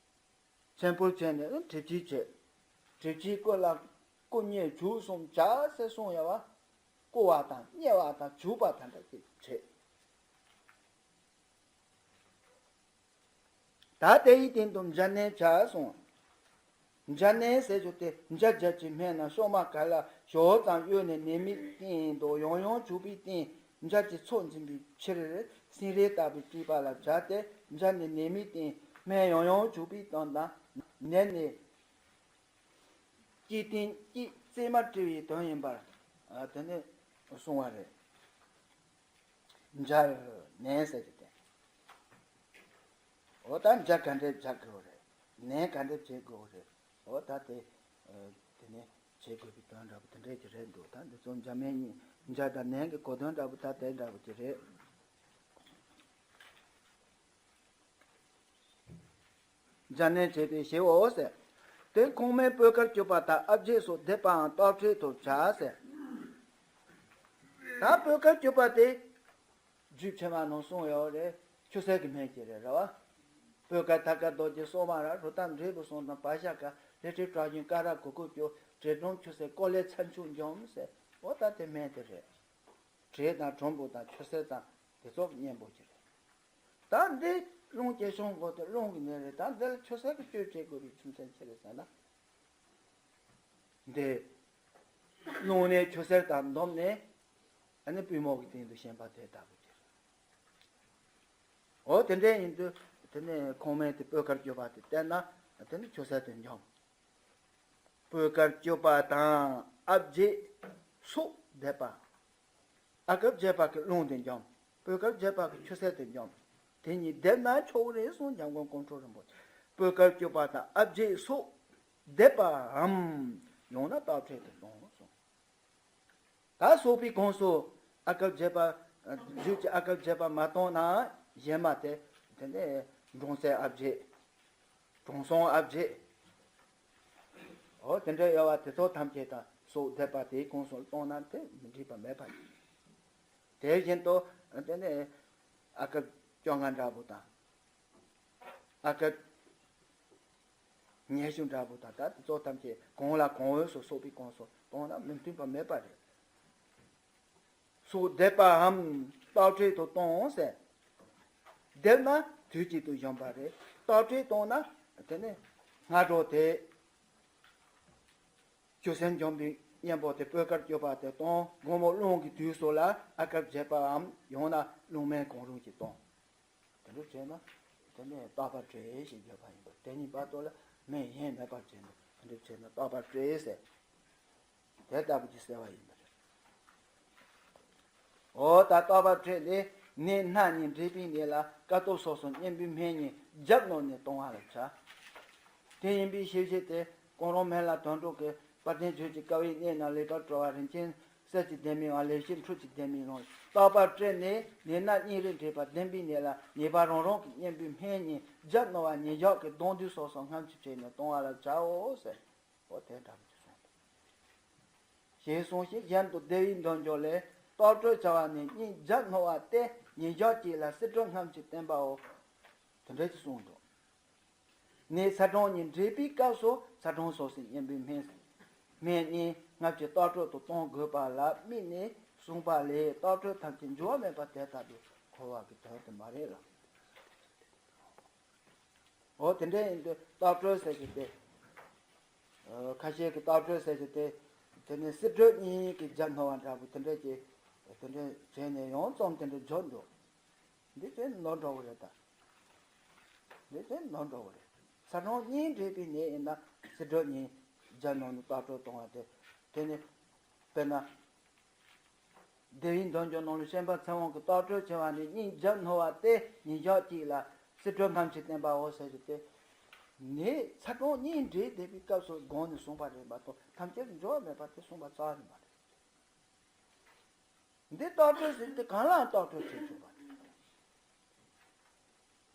ཆེན་པོ་བྱས་ནས་གྲིབ་བཅས་བྱས། གྲིབ་བཅས་ཀུན་ལ་བསྐུ་མཉེ་བྱུག་གསུམ་བྱ་ཟེར་གསུངས་ཡོད་པ། བསྐུ་བ་དང་མཉེ་བ་དང་བྱུག་པ་དེ་འདྲ་ཅིག་བྱས། ད་དེ་ཡི་སྟེང་དུ་འཇམ་ནན་བྱ་གསུངས། འཇམ་ནན་ཟེར་རྒྱུ་དེ་འཇའ་བརྒྱད་ཀྱི་སྨད་ན་གཤོག་མ་ག་ལ་ཞོ་ཙམ་གཡོས་ནས་ནད་མེད་སྟེང་དུ་ཡང་ཡང་བྱུག་པའི་སྟེང་འཇའ་གྱི་ཚོགས་འཛིན་པའི་ཕྱིར། སེང་རས་ལྟ་བུའི་སྐྱེས་པ་ལ་བྱ་སྟེ། འཇའ་ནི་ནད་མེད་སྟེང་སྨད་ཡང་ཡང་བྱུག་པའི་སྟེང་དང་། ནད་ནི་སྐྱེ་སྟེང་སྐྱེ་རྩེ་མ་བྲི་བའི་དོན་ཡིན་པར་དེ་ནས་གསུངས་པ་རེད། འཇམ་ནན་ཟེར་གྱི་དེ། འོ་ད་འཇམ་ག་འདྲས་འཇམ་དགོས་རེད། ནན་ག་འདྲས་བྱེད་དགོས་རེད། འོ་ད་དེ། དེ་ནས་བྱེད་དགོས་པའི་དོན་འདྲ་པོ་དེ་འདྲས་ཀྱི་རེད་འདུག་ད་འདི་ཚོ་འཇམ་མན་གཉིས་འཇམ་དང་ནན་གྱི་གོ་དོན་འདྲ་པོ་ད་དེ་འདྲ་པོ་ཅིག་རེད། འཇམ་ནན་བྱས་པའི་ཞེའོ་ཟེར། དེ་ཁོང་མོས་སྤོས་དཀར་སྐྱུག་པ་དང་ཨ་བརྒྱད་སོགས་བསྡེབས་པའང་བཏགས་ཁྲོས་དུ་བྱ་ཟེར། ད་སྤོས་དཀར་སྐྱུག་པ་དེ། རྒྱུད་ཕྱི་མ་ནང་གསུངས་ཡོད་རེད། ཆུ་སེར་གྱི་སྨན་གྱི་རེད་ར་བ། སྤོས་དཀར་ཐར་དཀར་རྡོ་རྗེ་སྲོ་མ་ར། རུ་ཏ་འབྲས་བུ་གསུམ་དང་བ་ཤ་ཀ་རི་ཁྲི་བྲག་ཞུན་ཀ་ར་གུ་གུ་ཀྱོ་དྲེད་སྦྲང་ཆུ་སེར་ཀོ་ལེ་ཚ་མཆུ་འཇོམས་ཟེར། འོ་ད་དེ་སྨན་དེ་རེད། དྲེད་དང་གྲུམ་བུ་དང་ཆུ་སེར་དང་དེ་ཚོ་གཉེན་པོ་ཅིག་རེད། ད་འདི་རླུང་སྐྱེ་ཆུང་གོ་དེ་རླུང་གི་ནད་རེད། ད་འདི་ལ་ཆུ་སེར་གྱི་བཅོས་བྱེད་དགོས་པའི་རྒྱུ་མཚན་ཅི་རེད་ཟེར་ན། འདི་རླུང་ནད་ཆུ་སེར་དང་བསྡོམས་ནས་ཨ་ནི་པུས་མོ་གི་སྟེང་དུ་ཞེན་པ་དེ་ལྟ་བུ་ཅིག་རེད། འོ་དེ་འདྲ་ཡིན་དུས་དེ་ནས་ཁོང་མོས་དེ་སྤོས་དཀར་སྐྱུག་པ་དེ་བསྟེན་ན་དེ་ནི་ཆུ་སེར་དེ་འཇོམས། སྤོས་དཀར་སྐྱུག་པ་དང་ཨ་བརྒྱད་སོགས་བསྡེབས་པ། ཨ་དཀར་བྱས་པ་གི་རླུང་དེ་འཇོམས། སྤོས་དཀར་བྱས་པ་གི་ཆུ་སེར་དེ་འཇོམས། དེ་གཉིས་བསྡེབས་ན་ཆོག་རེད་གསུངས། འཇམ་མགོན་ཀོང་སྤྲུལ་རིན་པོ་ཆེ། སྤོས་དཀར་སྐྱུག་པ་དང་ཨ་བརྒྱད་སོགས་བསྡེབས་པའམ། ཡང་ན་བཏགས་ཁྲོས་དུ་གཏོང་གསུངས། ད་སོགས་པའི་གོང་སུ་ཨ་དཀར་བྱས་པ། རྒྱུད་ཀྱི་ཨ་དཀར་བྱས་པ་མ་གཏོང་ན་གཞན་མ་དེ་དེ་ནས་འབྲོང་རྩེ་ཨ་བརྒྱད། དྲང་སྲོང་ཨ་བརྒྱད། འོ་དེ་འདྲ་ཡོད་པ་དེ་ཚོ་ཐམས་ཅད་དང་སོགས་བསྡེབས་པ་དེའི་ཁོངས་སུ་གཏོང་ན་དེ་མི་འགྲིག་པ་མེད་པ་ཡིན། དེ་བཞིན་དུ་དེ་ནས་ཨ་དཀར་བཅོ་ལྔ་འདྲ་པོ་དང་། ཨ་དཀར་ཉེར་བཞི་འདྲ་པོ་དང་ད་དེ་ཚོ་ཐམས་ཅད་གང་ལ་གང་འོས་སུ་སོགས་པའི་ཁོངས་སུ་གཏོང་ན་མི་མཐུན་པ་མེད་པ་རེད། སོགས་བསྡེབས་པའམ་བཏགས་ཁྲོས་དུ་གཏོང་ཟེར། བསྡེབས་ན་དུས་གཅིག་ཏུ་འཇོམས་པ་རེད། བཏགས་ཁྲོས་གཏོང་ན་དེ་ནི་སྔ་དྲོ་དེ་ཆུ་སེར་འཇོམས་པའི་གཉེན་པོ་དེ་སྤོས་དཀར་སྐྱུག་པ་དེ་གཏོང་། དགོང་མོ་རླུང་གི་དུས་སུ་ལ་ཨ་དཀར་བྱས་པའམ་ཡང་ན་རླུང་སྨན་གང་རུང་ཞིག་གཏོང་། དེ་འདྲ་བྱས་ན་དེ་ནི་བཏགས་པ་བྲལ་ཞེས་བརྗོད་པ་ཡིན་པ། དེ་གཉིས་བར་དུ་ལ་སྨན་གཞན་མེད་པར་བྱས་ནས་དེ་འདྲ་བྱས་ན་བཏགས་པ་བྲལ་ཟེར། དེ་ལྟ་བུ་ཅིག་ཟེར་བ་ཡིན་པ་རེད། འོ་ད་བཏགས་པ་བྲལ་ནས་ནད་སྣ་གཉིས་འདྲེས་པའི་ནད་ལ་དཀའ་ཐུབ་སོགས་སུ་གཉེན་པོའི་སྨན་གཉིས་རྒྱབ་བསྣོལ་ནས་གཏོང་བ་ལ་བྱ། དེ་ཡིན་པའི་ཤེས་བྱེད་དེ་གོང་རོལ་སྨན་བླ་དོན་གྲུབ་ཀྱིས་དཔལ་ལྡན་ཆོས་ཀྱི་དཀའ་བའི་གནས་རྣམས་ལེགས་པར་བཀྲོལ་བ་རིན་ཆེན་གསེར་གྱི་ལྡེ་མིག་དབང་ལེགས་བཤད་འཕྲུལ་གྱི་ལྡེ་མིག་ལུང་། བཏགས་པ་བྲལ་ནས་ནད་སྣ་གཉིས་རེ་འདྲེས་པ་བདེན་པའི་གནས་ལ་ངེས་པ་རང་རང་གི་གཉེན་པོའི་སྨན་གཉིས་རྒྱབ་བསྣོལ་བ་ཉིན་ཞག་གི་གདུང་འདུས་སོགས་སུ་སྔ་ཕྱི་བྱས་ནས་གཏོང་བ་ལ་བྱའོ་ཟེར། འོ་དེ་འདྲ་མི་གསུངས། ཞེས་གསུངས་ཤིང་གཞན་དུ་བདེ་བའི་འདོད་འཇོ་ལས་བཏགས་གྲོལ་བྱ་བ་ནི་གཉིས་རྒྱབ་བསྣོལ་བ་སྟེ། ཉིན་ཞག་གཅིག་ལ་བསིལ་དྲོད་སྔ་ཕྱི་བསྟེན་པའོ། དེ་འདྲ་ཅིག་གསུངས་འདུག་ནད་ཚ་གྲང་གཉིས་འདྲེས་པའི་སྐབས་སུ་ཚ་གྲང་སོགས་སུ་གཉེན་པོའི་སྨན། སྨན་གཉིས་སྔ་ཕྱི་བཏགས་གྲོལ་དུ་གཏོང་དགོས་པ་ལ་དམིགས་ནས་གསུངས་པ་ལས་བཏགས་གྲོལ་ཐམས་ཅད་འགྱུར་བ་མེད་པ་དེ་ལྟ་བུའི་འཁོར་བ་གི་དོན་དུ་མ་རེད་ལ། འོ་དེ་འདྲ་ཡིན་དུས་བཏགས་གྲོལ་ཟེར་གྱི་དེ། ཁ་ཤས་ཀྱི་བཏགས་གྲོལ་ཟེར་གྱི་དེ། དེ་ནི་བསིལ་དྲོད་གཉིས་ཀྱི་རྒྱབ་བསྣོལ་བ་འདྲ་པོ་དེ་འདྲ་ཅིག་དེ་འདྲ་བྱས་ནས་ཡང་རྩོམ་དེ་འདྲ་བརྗོད་འདུག་འདི་དེ་ནོར་འགྲོ་བ་རེད་ད། འདི་དེ་ནོར་འགྲོ་བ་རེད། ཚ་གྲང་གཉིས་འདྲེས་པའི་ནད་ཡིན་ན་བསིལ་དྲོད་གཉིས་རྒྱབ་ནང་ནས་ལྟག་དྲོད་གཏོང་བ་དེ། དེ་ནི་དཔེར་ན། བདེ་བའི་འདུན་གྱི་ནང་ལ་སེམས་དཔའ་ཚེ་དབང་གི་ལྟག་དྲོད་ཆེ་བ་ནས་གཉིས་རྒྱབ་སྣོལ་བ་སྟེ། ཉིན་ཞག་གཅིག་ལ་བསིལ་དྲོད་ཐམས་ཅད་བསྟན་པའོ་ཟེར་གྱི་དེ། ནད་ཚ་གྲང་གཉིས་འདྲེས་བསྡད་པའི་སྐབས་སུ་སྒོམ་ནས་གསུངས་པ་རེད་མ་གཏོགས་ཐམས་ཅད་འགྱུར་བ་མེད་པ་དེ་གསུངས་པ་རྩ་བ་ནས་མ་རེད། འདི་ལྟག་སྤྲོད་ཟེར་དེ་གང་ལའང་ལྟག་སྤྲོད་བྱེད་ཆོག་པ་རེད།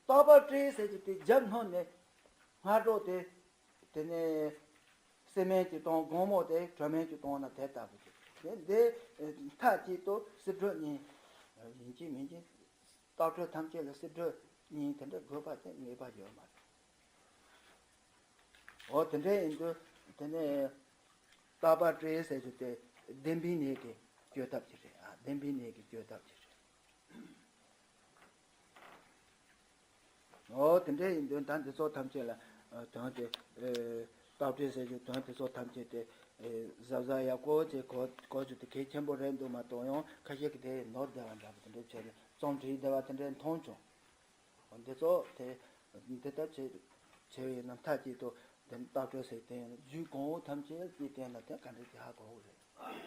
ལྟག་པར་སྤྲོད་ཟེར་གྱི་དེ་རྒྱབ་སྣོལ་ནས་སྔ་དྲོ་དེ། དེ་ནས་བསིལ་སྨན་གྱིས་བཏང་། དགོང་མོ་དེ་དྲོ་སྨན་གྱིས་བཏང་ན་དེ་ལྟ་བུ་ཅིག་དེ་འདི་མཐའ་གཅིག་ཏུ་བསིལ་དྲོད་གཉིས་ཡིན་གཅིག་མིན་གཅིག་ལྟག་སྤྲོད་ཐམས་ཅད་ལ་བསིལ་དྲོད་གཉིས་དེ་འདྲ་དགོས་པ་དེ་ངེས་པ་ཡོད་མ་རེད། འོ་དེ་འདྲ་ཡིན་དུས་དེ་ནས་ལྟག་པར་སྤྲོད་ཟེར་རྒྱུ་དེ་བདེན་པའི་གནས་ཀྱི་བཅོས་ཐབས་ཅིག་རེད། ཨ། བདེན་པའི་གནས་ཀྱི་བཅོས་ཐབས་ཅིག་རེད། འོ་དེ་འདྲ་ཡིན་དུས་ད་འདི་ཚོ་ཐམས་ཅད་ལ་དོན་དེ། ལྟག་སྤྲོད་ཟེར་རྒྱུ་དོན་དེ་ཚོ་ཐམས་ཅད་དེ་གཟབ་གཟབ་ཡག་པོ་བྱེད་དགོས་དགོས་རྒྱུ་དེ་གལ་ཆེན་པོ་རེད་འདུག་མ་གཏོགས་ཡང་ཁ་ཤས་ཀྱིས་དེ་ནོར་བསྡད་པ་འདྲ་པོ་དེ་འདྲ་བྱས་ནས་རྩོམ་བྲིས་བསྡད་པ་དེ་འདྲ་མཐོང་བྱུང་། འདི་ཚོ་དེ་འདི་ལྟར་བྱེད་བྱེད་པའི་ནམ་མཐའ་གཅིག་ཏུ་དེ་ལྟག་སྤྲོད་ཟེར་དེ་ཡང་རྒྱུད་གོང་འོག་ཐམས་ཅད་ཀྱི་སྟེང་ལ་དེ་ག་འདྲ་ཅིག་ཧ་གོ་གི་རེད།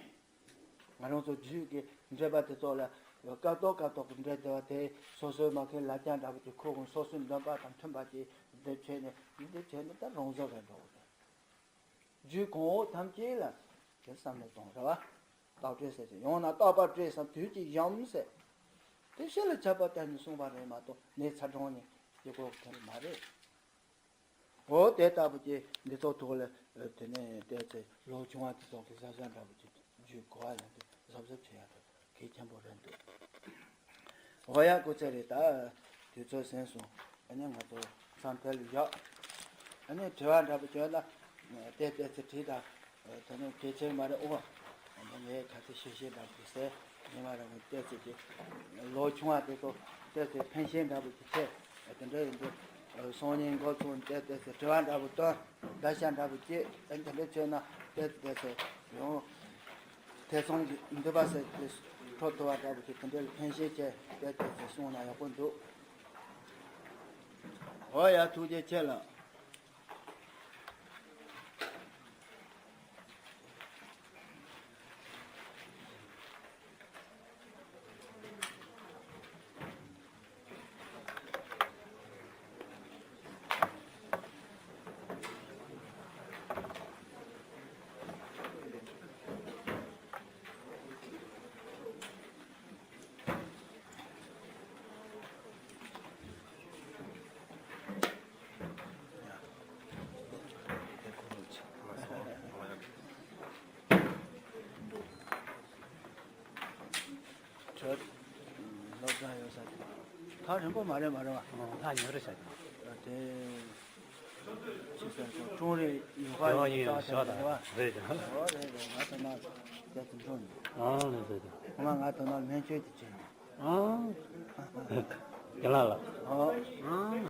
ང་རང་ཚོ་རྒྱུད་ཀྱི་འགྲེལ་པ་དེ་ཚོ་ལ་སྐབས་ཐོག་སྐབས་ཐོག་གི་འགྲེལ་བསྡུ་བ་དེ་སོ་སོའི་མ་མཁན་ལ་རྒྱ་འདྲ་པོ་ཅིག་ཁོ་གང་སོ་སོའི་འདོན་པ་དང་མཐུན་པ་ཅིག་འདི་བྱས་ནས་འདི་བྱས་ནས་ད་རང་བཟོ་རེད་འགྲོ་གི་རེད། རྒྱུད་གོང་འོག་ཐམས་ཅད་ལ་དེ་བསམ་བློ་གཏོང་རེད་བ། ལྟག་སྤྲོད་ཟེར་ཏེ་ཡང་ན་ལྟག་པར་སྤྲོད་སམ་དུས་ཀྱི་ཡམ་ཟེར། དེ་ཤེས་ལ་ཆགས་པ་གཏན་ནས་གསུངས་པ་རེད་མ་གཏོགས་ནད་ཚ་གྲང་ནི་ཡི་གོ་གི་དོན་མ་རེད། འོ་དེ་ལྟ་བུ་ཅིག་འདི་ཚོ་ཐོག་ལ་དེ་ནས་བལྟས་ཚེ་ལོ་ཆུང་བ་དེ་ཚོ་གི་གཟབ་གཟབ་འདྲ་བོ་ཅིག་རྒྱུད་གོ་བ་ཡོང་དུས་གཟབ་གཟབ་བྱེད་ཡ་དེ་གལ་ཆེན་པོ་རེད་འདུག་འོ་ཡ་སྐུ་ཚེ་རིང་། ད་དུས་ཚོད་ཟིན་སོང་། ཨ་ནི་ང་ཚོ་མཚམས་དེ་ལ་བཞག་ཨ་ནི་དྲི་བ་འདྲ་པོ་བྱུང་ན་བལྟས་བལྟས་ཚེ་དྲིས་དང་། དེ་ནས་གལ་ཆེན་མ་རེད། ཨོ། ཨ་ནི་ངས་ག་ཚོད་ཤེས་ཤེས་འདྲ་པོ་ཟེར། ཉི་མ་རང་གི་བལྟས་ཚེ་གི་ལོ་ཆུང་བ་དེ་ཚོ་བལྟས་ཚེ་ཕན་ཤེས་འདྲ་པོ་གི་ཆེ། དེ་འདྲ་ཡིན་དུས་སང་ཉིན་འགོ་ཚུགས་བལྟས་བལྟས་ཚེ་དྲི་བ་འདྲ་པོ་བཏོན། བརྡ་ཤ་འདྲ་པོ་བཅད། ཨ་ནི་དེ་འདྲ་བྱས་ན་བལྟས་བལྟས་ཚེ་ཡང་ཐེ་ཚོམ་གྱི་འདུན་པ་ཟེར་དེ་འཕྲོ་མཐུད་པ་འདྲ་པོ་ཞིག་དེ་འདྲ་ལ་ཕན་ཤེས་ཆེ། བལྟས་བལྟས་ཚེ་གསུངས་ན་ཡག་པོ་འདུག་འོ་ཡ། ཐུགས་རྗེ་ཆེ་ལགས། ཁྱོད་སློབ་གྲྭ་ཡོད་ས་དེ། ཐག་རིང་པོ་མ་རེད་མ་རེད་བ། ལྷ་ཉོ་རེ་བྱ་དེ། དེ་ཅི་ཟེར་གོ། ཀྲུང་རེ་ཡོད་པ་ཡོད་ས་དེ་རེད་བ། རེད་ད། ཨོ་རེད་རེད། ང་ཐོག་མར་བལྟས་ཚེ་འགྲོ་ནས། ཨང་རེད་རེད། ཁོ་མ་ང་ཐོག་མར་སྨན་བཅོས་དེ་བྱས་ནས། ཨང་། རྒན་ལགས་ལགས། ཨོ། ཨང་།